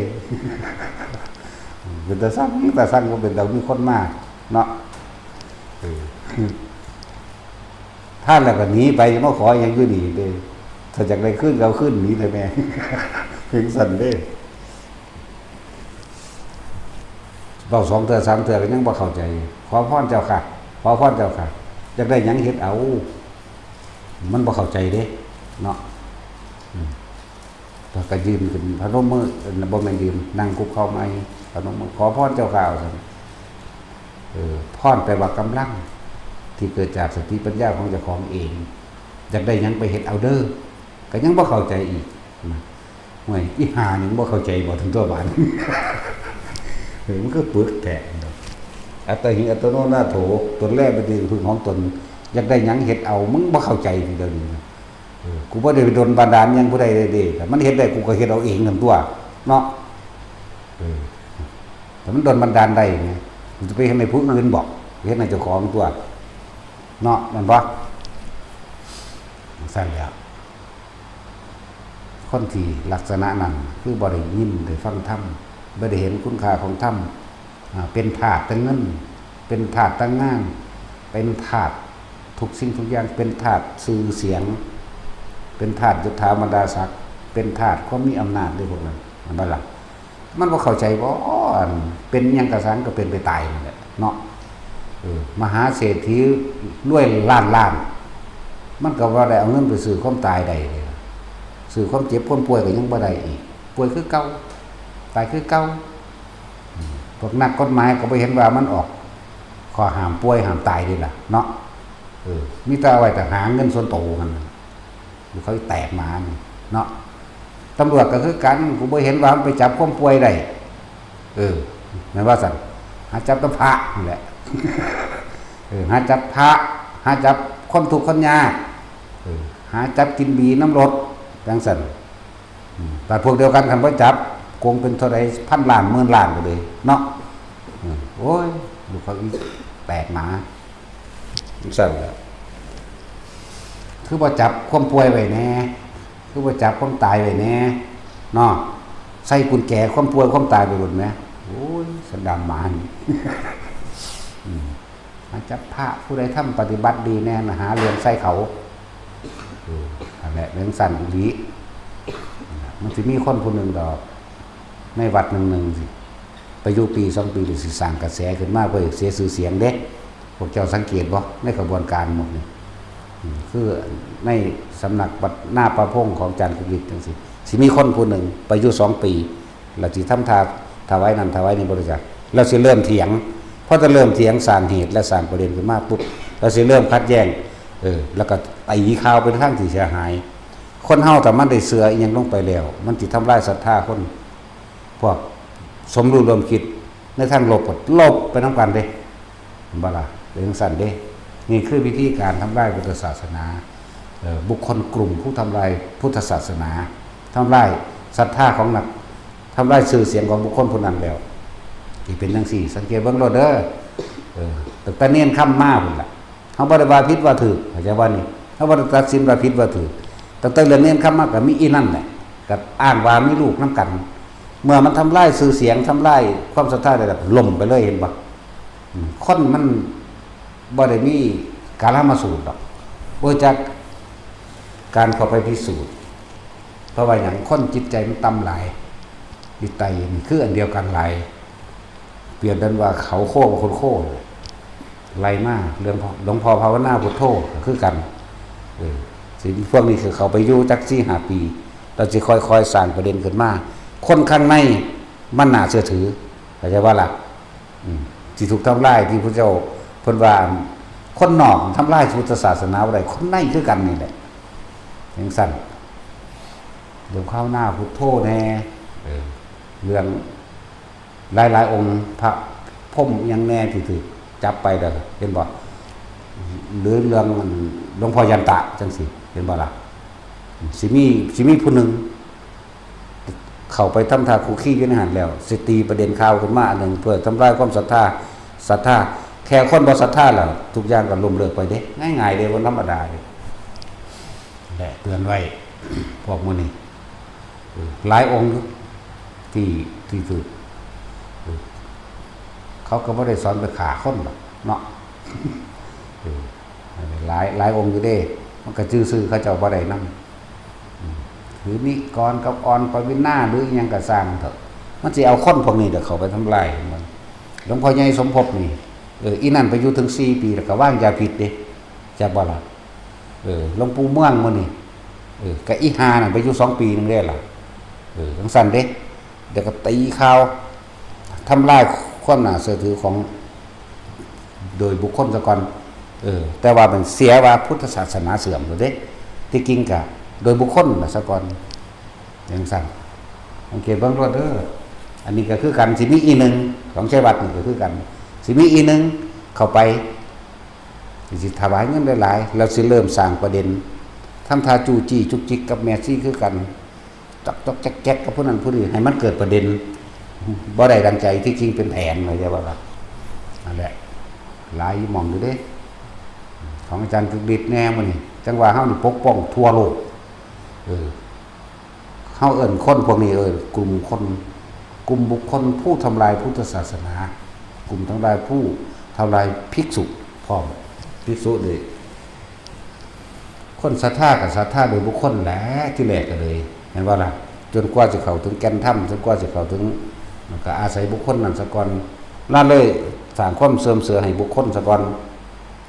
เป็นตาสั่ง ตาสั่ง บ่เป็นตามีคนมา เนาะ เออ ท่านแล้วก็หนีไป มาขอหยังอยู่นี่เด้ ถ้าอยากได้คืนก็เอาคืนหนีเลยแม่ เพียงซั่นเด้ เว้าสองเทื่อสามเทื่อก็ยังบ่เข้าใจ ขอพรเจ้าค่ะ ขอพรเจ้าค่ะ อยากได้หยังเฮ็ดเอา มันบ่เข้าใจเด้ เนาะ อืม แล้วก็ยื่นขึ้น พนมมือ เอ่อ บ่แม่นยื่น นั่งคุกเข่าใหม่ พนมมือ ขอพรเจ้าค่ะ ว่าซั่น เออ พรแปลว่ากำลัง ที่เกิดจากสติปัญญาของเจ้าของเอง อยากได้หยังไปเฮ็ดเอาเด้อ ก็ยังบ่เข้าใจอีกนะ ห่วย อีห่านี่มันบ่เข้าใจบ่ ถึงตัวบาด เฮ้ย มันคือปึกแท้ อัตตาหิ อัตโนนาโถ ตนแลเป็นที่พึ่งของตน อยากได้หยังเฮ็ดเอา มึงบ่เข้าใจทีเดียวนี้นะ เออ กูบ่ได้ไปดลบันดาลหยังผู้ใดเลยเด้ ถ้ามันเฮ็ดได้ กูก็เฮ็ดเอาเองนั่นตัว เนาะ เออ ถ้ามันดลบันดาลได้ไง กูจะไปเฮ็ดให้ผู้อื่นบ่ เฮ็ดให้เจ้าของตัว เนาะ แม่นบ่ ซั่นแหล้ว คนที่ลักษณะนั้น คือบ่ได้ยินได้ฟังธรรม บ่ได้เห็นคุณค่าของธรรม อ่า เป็นทาสแต่เงิน เป็นทาสแต่งาน เป็นทาสทุกสิ่งทุกอย่าง เป็นทาสชื่อเสียง เป็นทาสยศถาบรรดาศักดิ์ เป็นทาสความมีอำนาจเด้อพวกนั้น แม่นบ่ล่ะ มันบ่เข้าใจบ่ อันเป็นหยังกะซังก็เป็นไปตายนั่นแหละเนาะ เออ มหาเศรษฐีรวยล้านล้าน มันก็บ่ได้เอาเงินไปซื้อความตายได้เลย ซื้อความเจ็บความป่วยก็ยังบ่ได้อีก ป่วยคือเก่า ตายคือเก่า อืม พวกนักกฎหมายก็บ่เห็นว่ามันออกข้อห้ามป่วยห้ามตายเด้ล่ะเนาะ เออ มีแต่เอาไว้แต่หาเงินส่วนโตมันน่ะ อยู่เขาแตกหมานี่เนาะ ตำรวจก็คือกัน กูบ่เห็นว่ามันไปจับความป่วยได้ เออ แม่นว่าซั่น หาจับแต่พระนั่นแหละ เออ หาจับพระ หาจับคนทุกข์คนยาก เออ หาจับกินบีน้ำรถ จั่งซั่น อืม แต่พวกเดียวกันคันบ่จับ โกงเป็นเท่าใด พันล้าน หมื่นล้านก็เลยเนาะ อืม โอ้ย ลูกเขาอีแตกหมา จั่งซั่นแหละ คือบ่จับความป่วยไว้แหน่ คือบ่จับความตายไว้แหน่ เนาะ ใส่กุญแจความป่วยความตายไปหมดไหม โอ้ย สันดานหมานี่ อืม อาจจะพระผู้ใดทำปฏิบัติดีแน่นะ หาเรื่องใส่เขา เออนั่นแหละเรื่องสั้นอีหลี มันสิมีคนผู้หนึ่งดอก ในวัดหนึ่งหนึ่งสิ ไปอยู่ปีสองปีหรือสิสร้างกระแสขึ้นมาเพื่อเสียชื่อเสียงเด้ พวกเจ้าสังเกตบ่ ในขบวนการหมดนี่ อืม คือในสำนักวัดหน้าประพงของอาจารย์กฤษจังสิ สิมีคนผู้หนึ่งไปอยู่สองปี แล้วสิทำท่าถวายนั่นถวายนี่บ่รู้จัก แล้วสิเริ่มเถียง พอจะเริ่มเถียงสร้างเหตุและสร้างประเด็นขึ้นมาปุ๊บ แล้วสิเริ่มขัดแย้ง เออ แล้วก็ตีข่าวเป็นทางที่เสียหาย คนเฮาถ้ามันได้เชื่ออีหยังลงไปแล้ว มันสิทำลายศรัทธาคน พวกสมรู้ร่วมคิดในทางลบก็ลบไปนำกันเด้ เห็นบ่ล่ะ เป็นจังซั่นเด้ นี่คือวิธีการทำลายพุทธศาสนา เอ่อ บุคคลกลุ่มผู้ทำลายพุทธศาสนา ทำลายศรัทธาของนัก ทำลายชื่อเสียงของบุคคลผู้นั้นแล้ว ที่เป็นจังซี่ สังเกตเบิ่งโลดเด้อ เออ ตั้งแต่เณรคำมาพุ้นล่ะ เฮาบ่ได้ว่าผิดว่าถูก เข้าใจบ่นี่ เฮาบ่ได้ตัดสินว่าผิดว่าถูก ตั้งแต่เรื่องเณรคำมาก็มีอีนั่นแหละ ก็อ้างว่ามีลูกนำกัน เมื่อมันทำลายชื่อเสียง ทำลายความศรัทธาได้แล้ว ล่มไปเลย เห็นบ่ อืม คนมันบ่ได้มีกาลมาสูตรดอก บ่รู้จักการเข้าไปพิสูจน์ เพราะว่าหยัง คนจิตใจมันต่ำหลาย จิตใจมันคืออันเดียวกันหลาย เปรียบดังว่าเขาโค้งคนโค้ง ไล่มา เรื่องพ่อ หลวงพ่อภาวนาพุทโธก็คือกัน เออ สิพวกนี้คือเขาไปอยู่จักสี่ห้าปี เราสิค่อยๆสร้างประเด็นขึ้นมา คนข้างในมันน่าเชื่อถือ เข้าใจบ่ล่ะ อืม สิถูกทำลายที่พระเจ้าเพิ่นว่า คนนอกทำลายพุทธศาสนาบ่ได้ คนในคือกันนี่แหละ จังซั่น เรื่องภาวนาพุทโธแน่ เออ เรื่องหลายๆองค์ พระพรหมอิหยังแน่ที่ถูกจับไปเด้อ เห็นบ่ หรือเรื่องหลวงพ่อยันตะจังซี่ เห็นบ่ล่ะ สิมี สิมีผู้หนึ่ง เข้าไปทำท่าคุกคีอยู่ในหั้นแล้ว สิตีประเด็นข่าวขึ้นมาอันหนึ่ง เพื่อทำลายความศรัทธา ศรัทธา แค่คนบ่ศรัทธาแล้ว ทุกอย่างก็ล้มเลิกไปเด้ ง่ายๆเด้ บ่ธรรมดาเด้ และเตือนไว้ พวกมื้อนี้ เออ หลายองค์อยู่ ที่ ที่ถูก เออ เขาก็บ่ได้สอนไปฆ่าคนดอกเนาะ เออ หลาย หลายองค์อยู่เด้ มันก็ชื่อๆ เขาเจ้าบ่ได้นำ อืม ถือนิกรกับออนปวินา หรืออิหยังก็ซ่างเถาะ มันสิเอาคนพวกนี้เดี๋ยวเข้าไปทำลายมัน หลวงพ่อใหญ่สมภพนี่ เออ อีนั่นไปอยู่ถึงสี่ปี แล้วก็วางยาพิษเด้ จักบ่ล่ะ เออ หลวงปู่เมืองมื้อนี่ เออ ก็อีห่านั่นไปอยู่สองปีหนึ่งเด้ล่ะ เออ จังซั่นเด้ เดี๋ยวก็ตีข่าว ทำลายความน่าเชื่อถือของ โดยบุคคลซะก่อน เออ แต่ว่ามันเสียว่าพุทธศาสนาเสื่อมแล้วเด้ ที่จริงก็โดยบุคคลน่ะซะก่อน จังซั่น สังเกตเบิ่งโลดเด้อ อันนี้ก็คือกัน สิมีอีหนึ่ง ของชัยวัฒน์นี่ก็คือกัน สิมีอีหนึ่ง เข้าไป สิถวายเงินหลายๆ แล้วสิเริ่มสร้างประเด็น ทำท่าจู้จี้จุกจิกกับแม่ชีคือกัน จอกจอกแจ๊กแจ๊กกับผู้นั้นผู้นี้ ให้มันเกิดประเด็น บ่ได้ดังใจ ที่จริงเป็นแผน เข้าใจบ่ล่ะ นั่นแหละ หลายหม่องอยู่เด้ ของอาจารย์กึกฤทธิ์แน่มื้อนี้ จังว่าเฮานี่ปกป้องทั่วโลก เออ เฮาเอิ้นคนพวกนี้ เออ กลุ่มคน กลุ่มบุคคลผู้ทำลายพุทธศาสนา กลุ่มทำลายผู้ทำลายภิกษุพร้อม ภิกษุนี่ คนศรัทธาก็ศรัทธาโดยบุคคลแหละ ที่แรกก็เลย เห็นบ่ล่ะ จนกว่าสิเข้าถึงแก่นธรรม จนกว่าสิเข้าถึง มันก็อาศัยบุคคลนั้นซะก่อน นั่นเลยสร้างความเสื่อมเสียให้บุคคลซะก่อน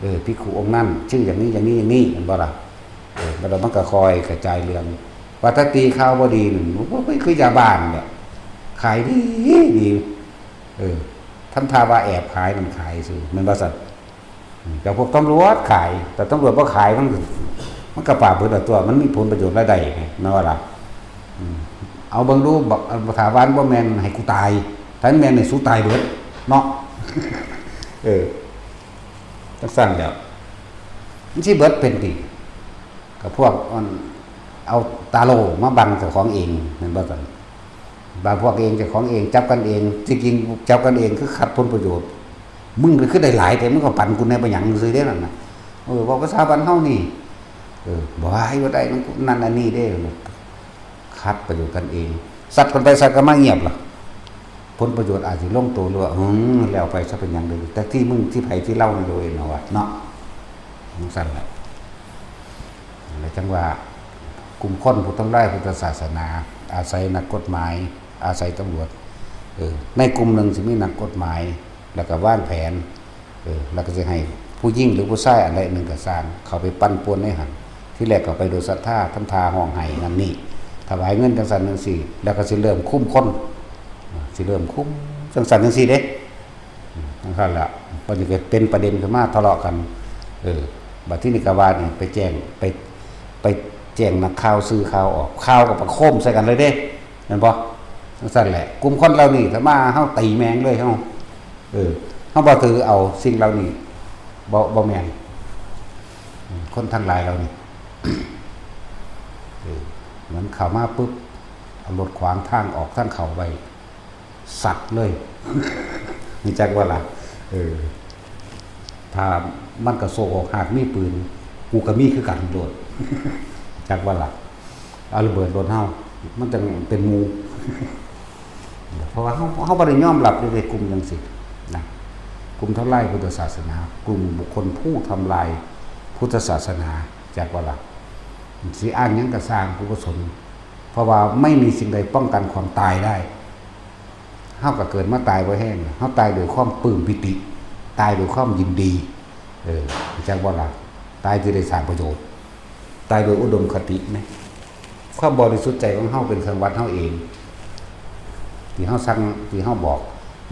เออ ภิกขุองค์นั้นชื่ออย่างนี้ อย่างนี้ อย่างนี้ เห็นบ่ล่ะ เออ แล้วมันก็คอยกระจายเรื่อง ว่าถ้าตีข่าวบ่ดีนั่น โอ้ย คือยาบ้านั่นแหละ ขายดีดี เออ ทำท่าว่าแอบขายนั่นขายซื่อ แม่นบ่ซั่น อืม แต่พวกตำรวจขาย แต่ตำรวจบ่ขาย มัน มันก็ปราบเบิดละตัว มันมีผลประโยชน์รายได้ไง แม่นบ่ล่ะ อืม เอาเบิ่งดู บัก ถ้าว่ามันบ่แม่นให้กูตาย ถ้ามันแม่นให้สูตายเบิด เนาะ เออ จังซั่นแหล้ว มันสิเบิดเป็นติ กับพวกมันเอาตาโล่มาบังเจ้าของเอง แม่นบ่ซั่น บางพวกเองเจ้าของเอง จับกันเอง ที่จริงจับกันเองคือขัดผลประโยชน์ มึงก็คือได้หลาย แต่มึงก็ปันกูแหน่ บ่หยังซื่อเด้นั่นน่ะ เออ เว้าภาษาบ้านเฮานี่ เออ บ่ว่าให้บ่ได้ มันนั่นอันนี้เด้ ขัดประโยชน์กันเอง สัตว์กันไปสัตว์กันมาเงียบล่ะ ผลประโยชน์อาจสิลงตัวหรือว่า อืม แล้วไปซะเป็นหยังเด้อ แต่ที่มึงที่ไผที่เล่านี่โดยเนาะวะเนาะ จั่งซั่นแหละ แล้วจั่งว่า กลุ่มคนผู้ทำลายพุทธศาสนา อาศัยนักกฎหมาย อาศัยตำรวจ เออ ในกลุ่มหนึ่งสิมีนักกฎหมาย แล้วก็วางแผน เออ แล้วก็สิให้ผู้หญิงหรือผู้ชายอันใดหนึ่งก็ซ่าง เข้าไปปั่นป่วนในหั้น ทีแรกก็ไปโดยศรัทธา ทำท่าฮ้องไห้นั่นนี่ ถวายเงินจั่งซั่นจั่งซี้ แล้วก็สิเริ่มคุมคน สิเริ่มคุมจั่งซั่นจั่งซี้เด้ จั่งซั่นล่ะ บัดนี้ก็เป็นประเด็นขึ้นมาทะเลาะกัน เออ บัดทีนี้ก็ว่านี่ไปแจ้ง ไป ไปแจ้งนักข่าว สื่อข่าวออก ข่าวก็ประโคมใส่กันเลยเด้ แม่นบ่ จั่งซั่นแหละ กลุ่มคนเหล่านี้ถ้ามา เฮาตีแม่งเลย เฮา เออ เฮาบ่ถือเอาสิ่งเหล่านี้ บ่ บ่แม่น คนทั้งหลายเหล่านี้ เออ เหมือนเข้ามาปุ๊บ เอารถขวางทางออกทางเข้าไว้ สัตว์เลย รู้จักบ่ล่ะ เออ ถ้ามันกระโซกออกหากมีปืน กูก็มีคือกันโลด จักบ่ล่ะ เอาระเบิดรถเฮา มันจั่งเป็นหมู่ เพราะว่าเฮา เฮาบ่ได้ยอมรับอยู่ในกลุ่มจั่งซี้นะ กลุ่มทำลายพุทธศาสนา กลุ่มบุคคลผู้ทำลายพุทธศาสนา จักบ่ล่ะ สิอ้างหยังก็ซ่าง กูบ่สน เพราะว่าไม่มีสิ่งใดป้องกันความตายได้ เฮาก็เกิดมาตายบ่แห้ง เฮาตายโดยความปลื้มปีติ ตายโดยความยินดี เออ จักบ่ล่ะ ตายที่ได้สร้างประโยชน์ ตายโดยอุดมคตินะ ความบริสุทธิ์ใจของเฮาเป็นเครื่องวัดเฮาเอง ที่เฮาสั่ง ที่เฮาบอก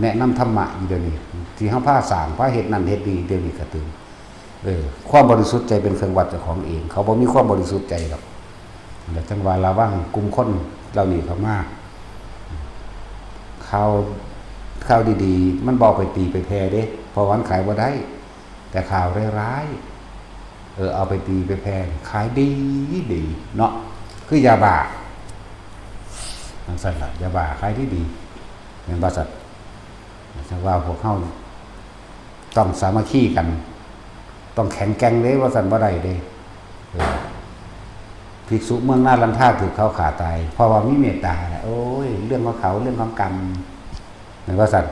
แนะนำธรรมะอยู่เดี๋ยวนี้ ที่เฮาพาสร้าง พาเฮ็ดนั่นเฮ็ดนี่ เดี๋ยวนี้ก็ตื่น เออ ความบริสุทธิ์ใจเป็นเครื่องวัดเจ้าของเอง เขาบ่มีความบริสุทธิ์ใจดอก แล้วจั่งว่าระวังกลุ่มคนเหล่านี้เข้ามา ข่าว ข่าวดีๆ มันบ่เอาไปตีไปแผ่เด้ เพราะว่ามันขายบ่ได้ แต่ข่าวร้ายๆ เออ เอาไปตีไปแผ่ ขายดีดีเนาะ คือยาบ้า จั่งซั่นล่ะ ยาบ้าขายดีดี แม่นบ่ซั่น จั่งว่าพวกเฮาต้องสามัคคีกัน ต้องแข็งแกร่งเด้ ว่าซั่นบ่ได้เด้ เออ ภิกษุเมืองนาลันทาถูกเขาฆ่าตาย เพราะว่ามีเมตตาน่ะ โอ้ย เรื่องของเขา เรื่องของกรรม แม่นบ่ซั่น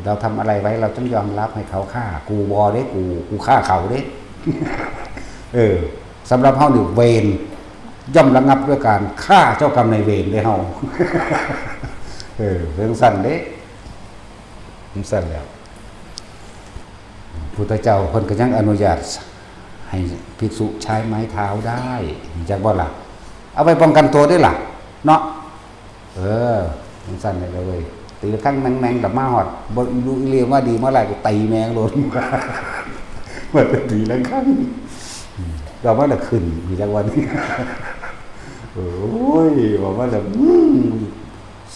เราทำอะไรไว้ เราต้องยอมรับให้เขาฆ่า กูบ่เด้ กู กูฆ่าเขาเด้ เออ สำหรับเฮานี่เวรย่อมระงับด้วยการฆ่าเจ้ากรรมนายเวรเด้เฮา เออ จั่งซั่นเด้ จั่งซั่นแหล้ว พุทธเจ้าเพิ่นก็ยังอนุญาตให้ภิกษุใช้ไม้เท้าได้ จักบ่ล่ะ เอาไว้ป้องกันตัวเด้ล่ะ เนาะ เออ จั่งซั่นเลยเว้ย ตีระฆังแมงๆ กลับมาฮอด บ่รู้อีเลียว่าดีเมื่อไหร่ก็ตีแมงโลด ว่าจะตีระฆัง เราว่าจะขึ้น มีจักวัน โอ้ย ว่าว่าจะ อืม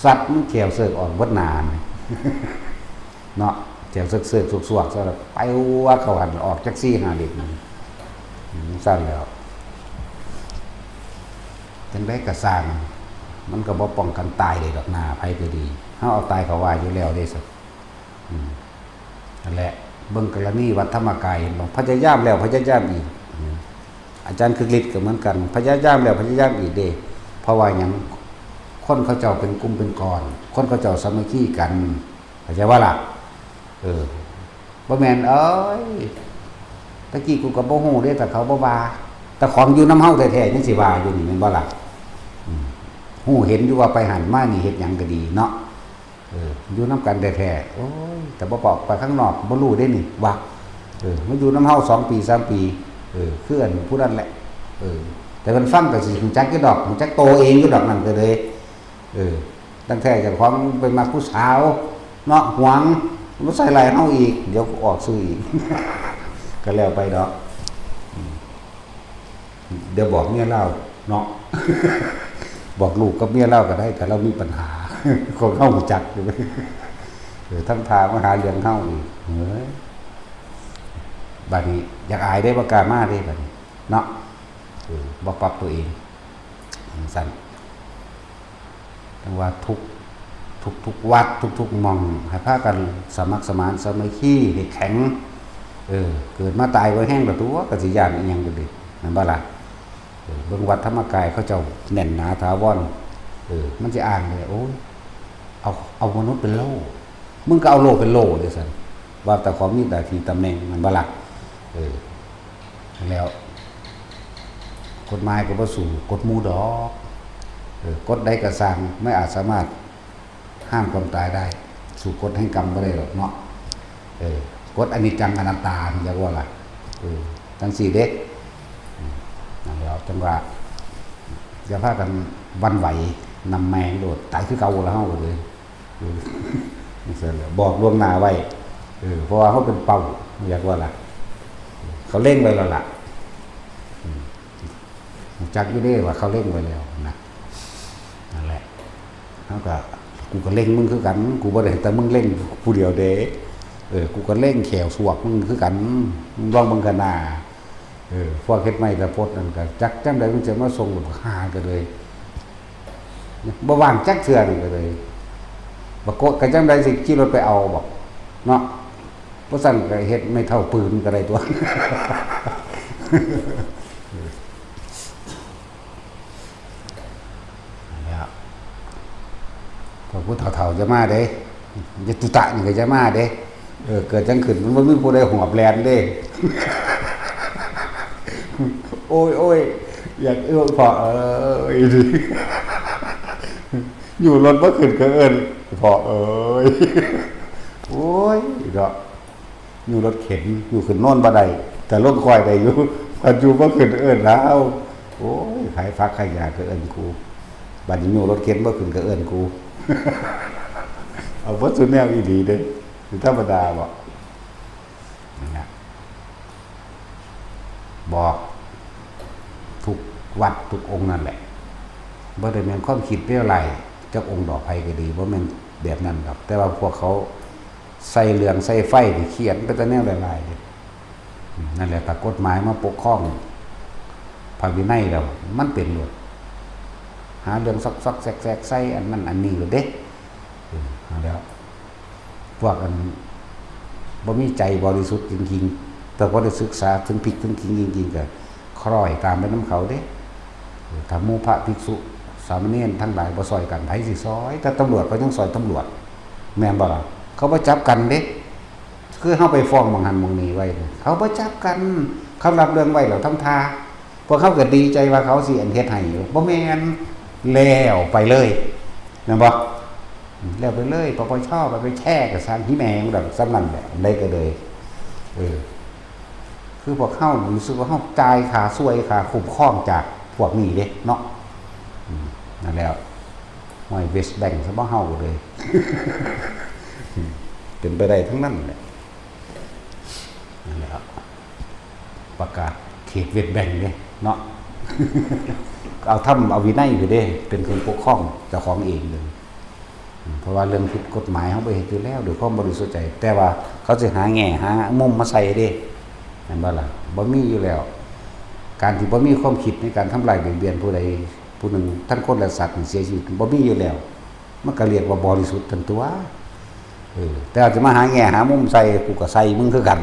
สัตว์มันแขวเสิร์กออกเบิดหน้านี่ เนาะ แขวเสิร์กๆ สวกๆ ซะแล้ว ไปว่าเขาหันออกจักสี่ห้าเด็กนั่น อืม ซั่นแล้ว จั่งใดก็ซ่าง มันก็บ่ป้องกันตายได้ดอกนา ไผก็ดี เฮาเอาตายเข้าว่าอยู่แล้วเด้ซะ อืม นั่นแหละ เบิ่งกรณีวัดธรรมกาย เห็นบ่ พยายามแล้วพยายามอีก อืม อาจารย์คึกฤทธิ์ก็เหมือนกัน พยายามแล้วพยายามอีกเด้ เพราะว่าหยัง คนเขาเจ้าเป็นกลุ่มเป็นก้อน คนเขาเจ้าสามัคคีกัน เข้าใจบ่ล่ะ เออ บ่แม่น เอ้ย ตะกี้กูก็บ่ฮู้เด้ แต่เขาบ่ว่า แต่ของอยู่นำเฮาแท้ๆ ยังสิว่าอยู่นี่ แม่นบ่ล่ะ อืม ฮู้เห็นอยู่ว่าไปหั้นมานี่เฮ็ดหยังก็ดีเนาะ เออ อยู่นำกันแท้ๆ โอ้ย แต่บ่ออกไปข้างนอก บ่รู้เด้นี่ ว่า เออ มาอยู่นำเฮาสองปี สามปี เออ คืออันผู้นั้นแหละ เออ แต่เพิ่นฟังก็สิรู้จักอยู่ดอก รู้จักโตเองอยู่ดอก นั่นก็เลย เออ ตั้งแต่เจ้าของไปมักผู้สาว เนาะ หวง มาใส่ร้ายเฮาอีก เดี๋ยวออกซื่ออีก ก็แล้วไปดอก อืม เดี๋ยวบอกเมียลาวเนาะ บอกลูกกับเมียลาวก็ได้ ถ้าเรามีปัญหา ของเฮารู้จักอยู่ เออ ทำท่ามาหาเรื่องเฮาอีก เฮ้ย บัดนี้อยากอายเด้ บ่กล้ามาเด้ บัดนี้ เนาะ เออ บ่ปรับตัวเอง จั่งซั่น จั่งว่าทุก ทุกๆ วัด ทุกๆ หม่อง ให้พากันสมัครสมานสามัคคีให้แข็ง เออ เกิดมาตายบ่แห้งละตัว ก็สิย้านอิหยังอยู่เด้ แม่นบ่ล่ะ เออ เบิ่งวัดธรรมกายเขาเจ้าแน่นหนาถาวร เออ มันจะอ้างเลย โอ้ย เอา เอามนุษย์เป็นโล่ มึงก็เอาโล่เป็นโล่เด้อสัน ว่าแต่ของมีหน้าที่ตำแหน่งมันบ่ละ เออ แล้ว กฎหมายก็บ่สู้กฎหมู่ดอก เออ กฎใดก็ซ่าง ไม่อาจสามารถห้ามความตายได้ สู้กฎแห่งกรรมบ่ได้ดอกเนาะ เออ กฎอนิจจังอนัตตา เรียกว่าล่ะ เออ จั่งซี้เด้ อืม นั่นแหละ จั่งว่า อย่าพากันหวั่นไหว นำแมงโลด ตายคือเก่าแล้วเฮาก็เลย เออ จั่งซี้แหละ บอกล่วงหน้าไว้ เออ เพราะว่าเฮาเป็นเป้า เรียกว่าล่ะ เขาเล็งไว้แล้วล่ะ อืม รู้จักอยู่เด้ว่าเขาเล็งไว้แล้วนะ นั่นแหละ เฮาก็ กูก็เล็งมึงคือกัน กูบ่ได้แต่มึงเล็งผู้เดียวเด้ เออ กูก็เล็งแข้วสวกมึงคือกัน มึงลองเบิ่งกันหน้า เออ พวกเฮ็ดไม้ตะพดนั่นก็จักจั่งใดมันจะมาส่งลูกค้าก็เลย บ่ว่างจักเทื่อนี่ก็เลย บ่โกะก็จั่งใดสิขี่รถไปเอาบ่ เนาะ บ่ซั่นก็เฮ็ดไม้เท้าปืนก็ได้ตั๊ว แล้ว พวกผู้เฒ่าๆจะมาเด้ ยะตุตะนี่ก็จะมาเด้ เออ เกิดจั่งขึ้น มันบ่มีผู้ใดหอบแล่นเด้ โอ้ย โอ้ย อยากเอื้อพ่อเอ้ย อยู่รถบ่ขึ้นก็เอิ้น พ่อเอ้ย โอ้ย เนาะ อยู่รถเข็น อยู่ขึ้นนอนบ่ได้ แต่ลงค่อยได้อยู่ คันอยู่บ่ขึ้นเอิ้นแล้ว โอ้ย ขายผักขายหญ้าก็เอิ้นกู บัดนี้อยู่รถเข็นบ่ขึ้นก็เอิ้นกู เอาเบิดซุแนวอีหลีเด้ สิธรรมดาบ่ นั่นแหละ บอกทุกวัดทุกองค์นั่นแหละ บ่ได้แม่นความคิดเลวร้ายจักองค์ดอก ไผก็ดี บ่แม่นแบบนั้นดอก แต่ว่าพวกเขาใส่เหลืองใส่ไฟนี่ เขียนไปแต่แนวร้ายๆเด้ อืม นั่นแหละ ถ้ากฎหมายมาปกครองพระวินัยแล้ว มันเป็นโลด หาเรื่องซอกๆแซกๆใส่อันนั้นอันนี้โลดเด้ อืม เอาแล้ว พวกอันบ่มีใจบริสุทธิ์จริงๆ แต่บ่ได้ศึกษาถึงพริกถึงขิงจริงๆ ก็คล้อยตามไปนำเขาเด้ ถ้าหมู่พระภิกษุสามเณรทั้งหลายบ่ซ่อยกัน ไผสิซ่อย แต่ตำรวจเขายังซ่อยตำรวจ แม่นบ่ล่ะ เขาบ่จับกันเด้ คือเฮาไปฟ้องหม่องหั้นหม่องนี้ไว้ เขาบ่จับกัน เขารับเรื่องไว้แล้วทำท่า พวกเขาก็ดีใจว่าเขาสิอันเฮ็ดให้อยู่ บ่แม่น แล้วไปเลย แม่นบ่ แล้วไปเลย ปปช ไป ไปแช่กับสร้างที่แมงแบบซ้ำนั่นแหละ ได้ก็เลย เออ คือพวกเขารู้สึกว่าเขาจ่ายค่าช่วยค่าคุ้มครองจากพวกนี้เด้เนาะ อืม นั่นแหละ ห้อย West Bank ซะบ่เฮาเลย เป็นไปได้ทั้งนั้นแหละ นั่นแหละครับ ประกาศเขต West Bank เด้เนาะ เอาธรรมเอาวินัยไปเด้ เป็นคนปกครองเจ้าของเองเลย อืม เพราะว่าเรื่องผิดกฎหมายเขาบ่เฮ็ดอยู่แล้ว ด้วยความบริสุทธิ์ใจ แต่ว่าเขาสิหาแง่หามุมมาใส่เด้ แม่นบ่ล่ะ บ่มีอยู่แล้ว การที่บ่มีความคิดในการทำร้ายเบียดเบียนผู้ใดผู้หนึ่ง ทั้งคนและสัตว์นี่เสียชีวิต บ่มีอยู่แล้ว มันก็เรียกว่าบริสุทธิ์ตันตั๊ว เออ แต่อาจจะมาหาแง่หามุมใส่ กูก็ใส่มึงคือกัน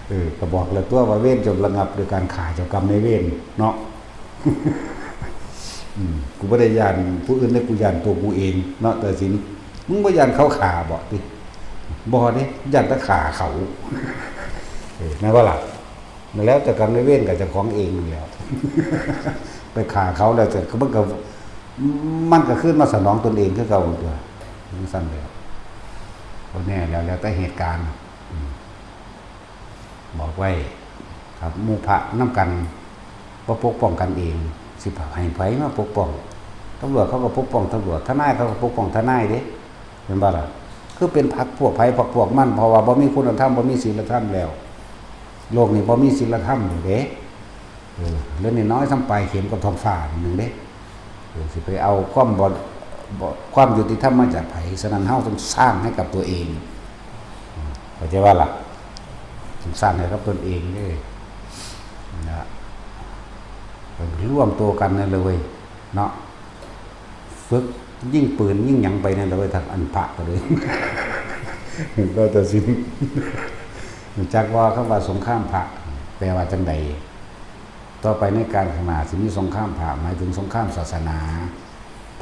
เออ ก็บอกแล้วตั๊วว่าเวรจงระงับโดยการฆ่าเจ้ากรรมนายเวรเนาะ อืม กูบ่ได้ย้านผู้อื่นเด้ กูย้านตัวกูเองเนาะ แต่สิ มึงบ่ย้านเขาฆ่าบ่ติ บ่เด้ ย้านแต่ฆ่าเขา เออ แม่นบ่ล่ะ แล้วเจ้ากรรมนายเวรกับเจ้าของเองนั่นแหล้ว ไปฆ่าเขาแล้วแต่มันก็ มันก็คืนมาสนองตนเองคือเก่าตั๊ว จั่งซั้นแหล้ว บ่แน่แล้ว แล้วแต่เหตุการณ์ อืม บอกไว้ ครับหมู่พระนำกัน บ่ปกป้องกันเอง สิให้ไผมาปกป้อง ตำรวจเขาก็ปกป้องตำรวจ ทนายเขาก็ปกป้องทนายเด้ แม่นบ่ล่ะ คือเป็นพรรคพวกไผพรรคพวกมัน เพราะว่าบ่มีคุณธรรม บ่มีศีลธรรมแล้ว โลกนี้บ่มีศีลธรรมอยู่เด้ เออ เรื่องน้อยๆ ส่ำปลายเข็มกับท้องฟ้านิดหนึ่งเด้ เออ สิไปเอาความบ่ บ่ ความยุติธรรมมาจากไผ ฉะนั้นเฮาต้องสร้างให้กับตัวเอง เข้าใจว่าล่ะ ต้องสร้างให้กับตนเองเด้ นะ ร่วมตัวกันนั่นเลยเว้ย เนาะ ฝึกยิงปืนยิงหยังไปนั่นเลยเว้ย ทางอันพระก็เลย เราตัดสิน รู้จักว่าคำว่าสงครามพระ แปลว่าจังใด ต่อไปในการข้างหน้าสิมีสงครามพระ หมายถึงสงครามศาสนา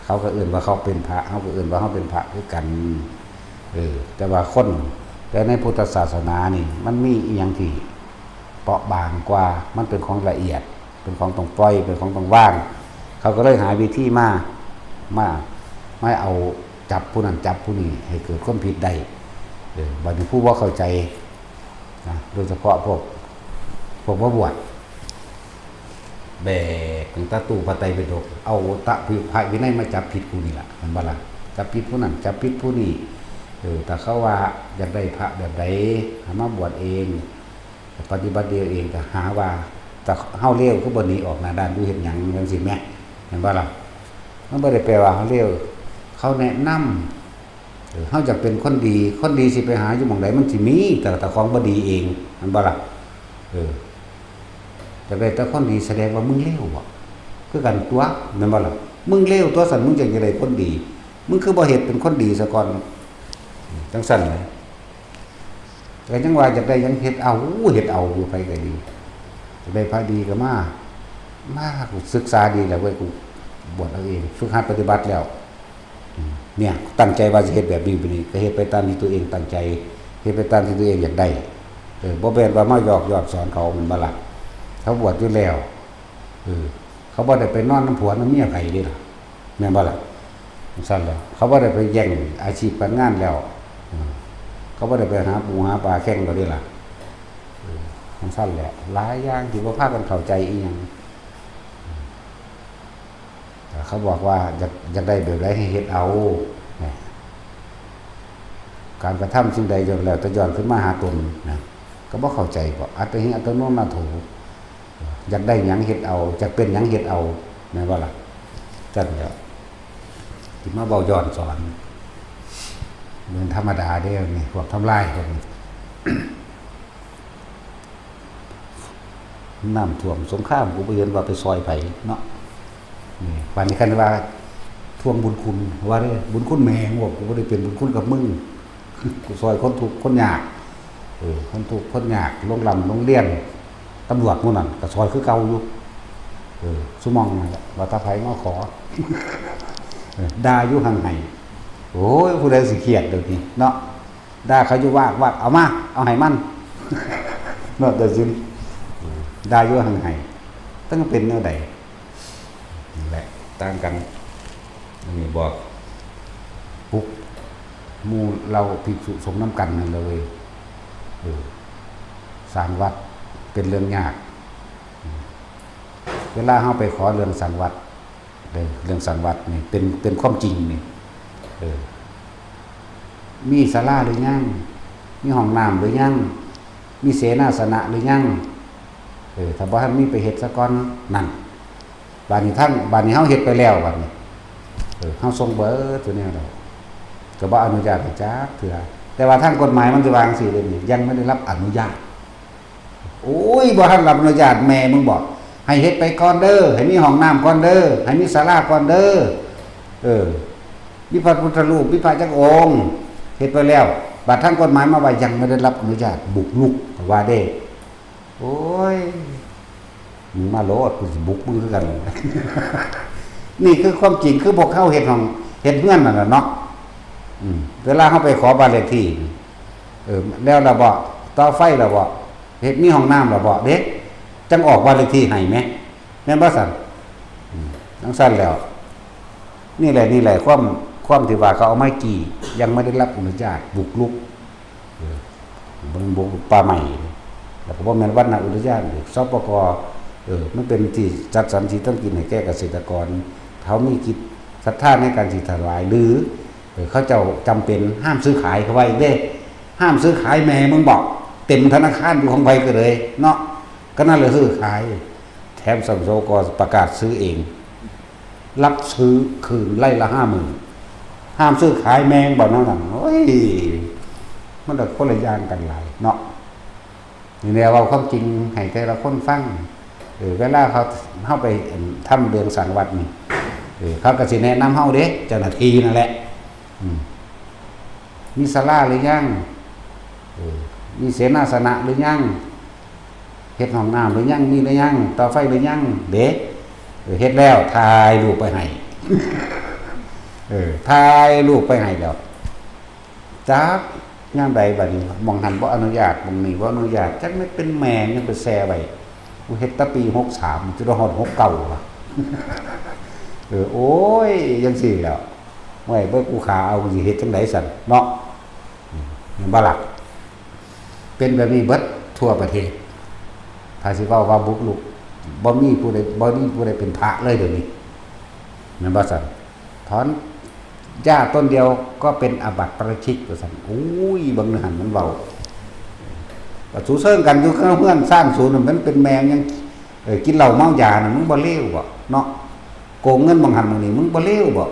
เขาก็เอิ้นว่าเขาเป็นพระ เฮาก็เอิ้นว่าเฮาเป็นพระคือกัน เออ แต่ว่าคน แต่ในพุทธศาสนานี่ มันมีอีหยังที่เปราะบางกว่า มันเป็นของละเอียด เป็นของต้องปล่อย เป็นของต้องวาง เขาก็เลยหาวิธีมา มา มาเอาจับผู้นั้นจับผู้นี้ให้เกิดความผิดได้ เออ บัดนี้ผู้บ่เข้าใจนะ โดยเฉพาะพวก พวกบ่บวช แบกตั้งแต่ตู้พระไตรปิฎก เอาตะพิพระวินัยมาจับผิดกูนี่ล่ะ แม่นบ่ล่ะ จับผิดผู้นั้น จับผิดผู้นี้ เออ ถ้าเขาว่าอยากได้พระแบบใด ให้มาบวชเอง ปฏิบัติเดียวเอง ก็หาว่า แต่เฮาเลวคือบ่หนีออกหน้าด้านอยู่เฮ็ดหยังจังซี่แหม แม่นบ่ล่ะ มันบ่ได้แปลว่าเฮาเลว เขาแนะนำ เออ เฮาอยากเป็นคนดี คนดีสิไปหาอยู่หม่องใด มันสิมี แต่ แต่ของบ่ดีเอง แม่นบ่ล่ะ เออ อยากได้แต่คนดี แสดงว่ามึงเลวบ่ คือกันตั๊ว แม่นบ่ล่ะ มึงเลวตั๊ว ซั่น มึงจั่งจะได้คนดี มึงคือบ่เฮ็ดเป็นคนดีซะก่อน จั่งซั่นแหละ ก็ยังว่าอยากได้หยังเฮ็ดเอา เฮ็ดเอาอยู่ ไผก็ดี อยากได้พระดีก็มา มา กูศึกษาดีแล้วเว้ย กูบวชเอาเอง ฝึกหัดปฏิบัติแล้ว อืม เนี่ย ตั้งใจว่าสิเฮ็ดแบบนี้ แบบนี้ ก็เฮ็ดไปตามที่ตัวเองตั้งใจ เฮ็ดไปตามที่ตัวเองอยากได้ เออ บ่แม่นว่ามาหยอกหยอกสอนเขา แม่นบ่ล่ะ เขาบวชอยู่แล้ว เออ เขาบ่ได้ไปนอนนำผัวนำเมียไผเด้ล่ะ แม่นบ่ล่ะ จั่งซั่นแหละ เขาบ่ได้ไปแย่งอาชีพการงานแล้ว อืม เขาบ่ได้ไปหาปูหาปลาแข่งแล้วเด้ล่ะ เออ จั่งซั่นแหละ หลายอย่างที่บ่พากันเข้าใจอีหยัง แต่เขาบอกว่าอยาก อยากได้แบบใดให้เฮ็ดเอา เนี่ย การกระทำสิ่งใดย่อมแล้วแต่ย้อนคืนมาหาตนนะ ก็บ่เข้าใจ ก็อัตตาหิ อัตตโนนาโถ อยากได้หยังเฮ็ดเอา อยากเป็นหยังเฮ็ดเอา แม่นบ่ล่ะ จั่งเดียว ที่มาเว้าย้อนสอน เรื่องธรรมดาเด้อนี่ พวกทำลายพวกนี้ น้ำท่วมสงคราม กูบ่เห็นว่าไปซอยไผเนาะ นี่ บัดนี้คันว่าทวงบุญคุณ ว่าเด้อ บุญคุณแม่ง ว่ากูบ่ได้เป็นบุญคุณกับมึง กูซอยคนทุกข์คนยาก เออ คนทุกข์คนยาก โรงร่ำโรงเรียน ตำรวจหมู่นั้นก็ซอยคือเก่าอยู่ เออ ซุหม่องนั่นแหละ ว่าถ้าไผมาขอ เออ ด่าอยู่หั่งไห้ โอ้ย ผู้ใดสิเครียดเดี๋ยวนี้เนาะ ด่าเขาอยู่วากวาก เอามา เอาให้มัน เนาะ แต่ซิม เออ ด่าอยู่หั่งไห้ ตั้งเป็นแนวใด นี่แหละ ต่างกัน อันนี้บอก ปลุกหมู่เหล่าภิกษุสงฆ์นำกันนั่นเลย เออ สร้างวัดเป็นเรื่องยาก เวลาเฮาไปขอเรื่องสร้างวัด เด้อ เรื่องสร้างวัดนี่เป็น เป็นความจริงนี่ เออ มีศาลาหรือยัง มีห้องน้ำหรือยัง มีเสนาสนะหรือยัง เออ ถ้าบ่ทันมีไปเฮ็ดซะก่อน นั่น บัดนี้ทาง บัดนี้เฮาเฮ็ดไปแล้วบัดนี้ เออ เฮาส่งเบิดตัวแนวแล้ว ก็บ่อนุญาตให้จักเทื่อ แต่ว่าทางกฎหมายมันสิว่าจั่งซี้เด้นี่ ยังไม่ได้รับอนุญาต โอ้ย บ่ทันรับอนุญาตแม่มึงบอก ให้เฮ็ดไปก่อนเด้อ ให้มีห้องน้ำก่อนเด้อ ให้มีศาลาก่อนเด้อ เออ มีพระพุทธรูป มีพระจักองค์ เฮ็ดไปแล้ว บัดทางกฎหมายมาว่ายังไม่ได้รับอนุญาต บุกรุก ว่าเด้ โอ้ย มึงมาโลด กูสิบุกมึงคือกัน นี่คือความจริง คือพวกเขาเฮ็ดห้อง เฮ็ดเฮือนนั่นน่ะเนาะ อืม เวลาเขาไปขอบ้านเลขที่ เออ แล้วล่ะบ่ ต่อไฟล่ะบ่ เฮ็ดมีห้องน้ำล่ะบ่ เด้ จั่งออกบ้านเลขที่ให้แหม แม่นบ่ซั่น อืม จั่งซั่นแล้ว นี่แหละ นี่แหละ ความ ความที่ว่าเขาเอาไม้กี่ ยังไม่ได้รับอนุญาตบุกรุก เออ เบิ่งบุกป่าไม้ แล้วก็บ่แม่นวรรณอุทยานอีก สปก เออ มันเป็นที่จัดสรรที่ทำกินให้แก่เกษตรกร เขามีจิตศรัทธาในการสิถวาย หรือ เออ เขาเจ้าจำเป็นห้ามซื้อขาย เขาว่าอีกเด้ ห้ามซื้อขายแม่มึงบอก เต็มธนาคารอยู่ของไผก็เลยเนาะ ก็นั่นแหละซื้อขาย แถมสปก ประกาศซื้อเอง รับซื้อคืนไร่ละห้าหมื่น ห้ามซื้อขายแม่งบอกนั่นน่ะ โอ้ย มันละคนละอย่างกันหลายเนาะ นี่แหละเว้าความจริงให้แต่ละคนฟัง เออ เวลาเขา เฮาไปทำเรื่องสร้างวัดนี่ เออ เขาก็สิแนะนำเฮาเด้ เจ้าหน้าที่นั่นแหละ อืม มีศาลาหรือยัง เออ มีเสนาสนะหรือยัง เฮ็ดห้องน้ำหรือยัง มีหรือยัง ต่อไฟหรือยัง เด้ เออ เฮ็ดแล้ว ถ่ายรูปไปให้ เออ ถ่ายรูปไปให้แล้ว จักยามใดบัดนี้ หม่องหั้นบ่อนุญาต หม่องนี้บ่อนุญาต จักแม่นเป็นแม่หยังไปแซ่ไว้ กูเฮ็ดแต่ปีหกสาม จนฮอดหกเก้าว่ะ เออ โอ้ย จั่งซี้แหล้ว ไว้เบิ่งกูขาเอา กูสิเฮ็ดจั่งใดซั่นเนาะ อืม แม่นบ่ล่ะ เป็นแบบนี้เบิดทั่วประเทศ ถ้าสิเว้าว่าบุกรุก บ่มีผู้ใด บ่มีผู้ใดเป็นพระเลยเดี๋ยวนี้ แม่นบ่ซั่น ถอนหญ้าต้นเดียวก็เป็นอาบัติปาราชิกว่าซั่น อุ้ย เบิ่งหั้นมันเว้า ก็สูเซิงกันอยู่ข้างเฮือนซ่านสูนั่น มันเป็นแม่หยัง เออ กินเหล้าเมายาน่ะ มึงบ่เลวบ่เนาะ โกงเงินหม่องหั้นหม่องนี้ มึงบ่เลวบ่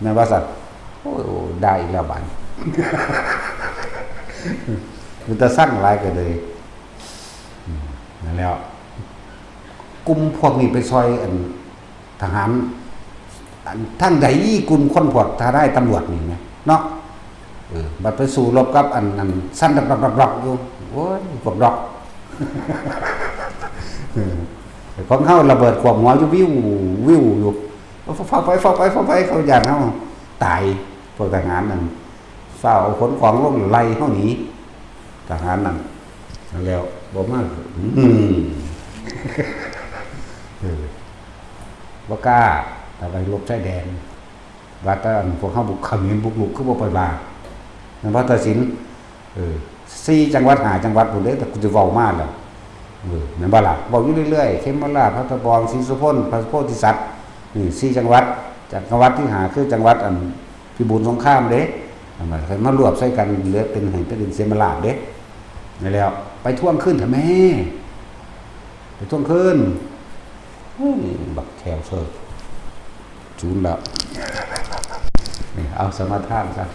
แม่นว่าซั่น โอ้ย ได้อีกแล้วบาดนี้ มันจะสั่งหลายก็เลย อืม นั่นแหล้ว กลุ่มพวกนี้ไปซอยอันทหาร อันทางใดกลุ่มคนพวกทนายตำรวจนี่นะเนาะ เออ บัดไปสู้รบกับอัน อันสั้นดอกๆๆๆอยู่ โอ้ย พวกดอก เออ ของเฮาระเบิดขวมหัวอยู่ วิว วิวอยู่ ฟ้าวไป ฟ้าวไป ฟ้าวไป เขาย่านเฮาตาย พวกทหารนั่น ฟ้าวเอาขนของลงไล่เฮาหนี ทหารนั่น นั่นแหล้ว บ่มา อืม เออ บ่กล้า ถ้าไปรบชายแดน ว่าแต่อันพวกเฮาบุก เขมรบุกรุก คือบ่ไปว่า แม่นบ่ ตัดสิน เออ สี่จังหวัด ห้าจังหวัดพุ้นเด้ แต่กูสิเว้ามาแล้ว เออ แม่นบ่ล่ะ เว้าอยู่เรื่อยๆ เขมราช พัทบอง ศรีสุพน พระโพธิสัตว์ นี่สี่จังหวัด จังหวัดที่ห้าคือจังหวัดอันพิบูลสงครามเด้ อันนั้นค่อยมารวบใส่กัน เหลือเป็น ให้เป็นเขมราชเด้ นั่นแหล้ว ไปทวงคืนเถอะแม่ ไปทวงคืน เฮ้ย บักแถวเสิร์ฟ ศูนย์แล้ว นี่ เอาสมาทานซะ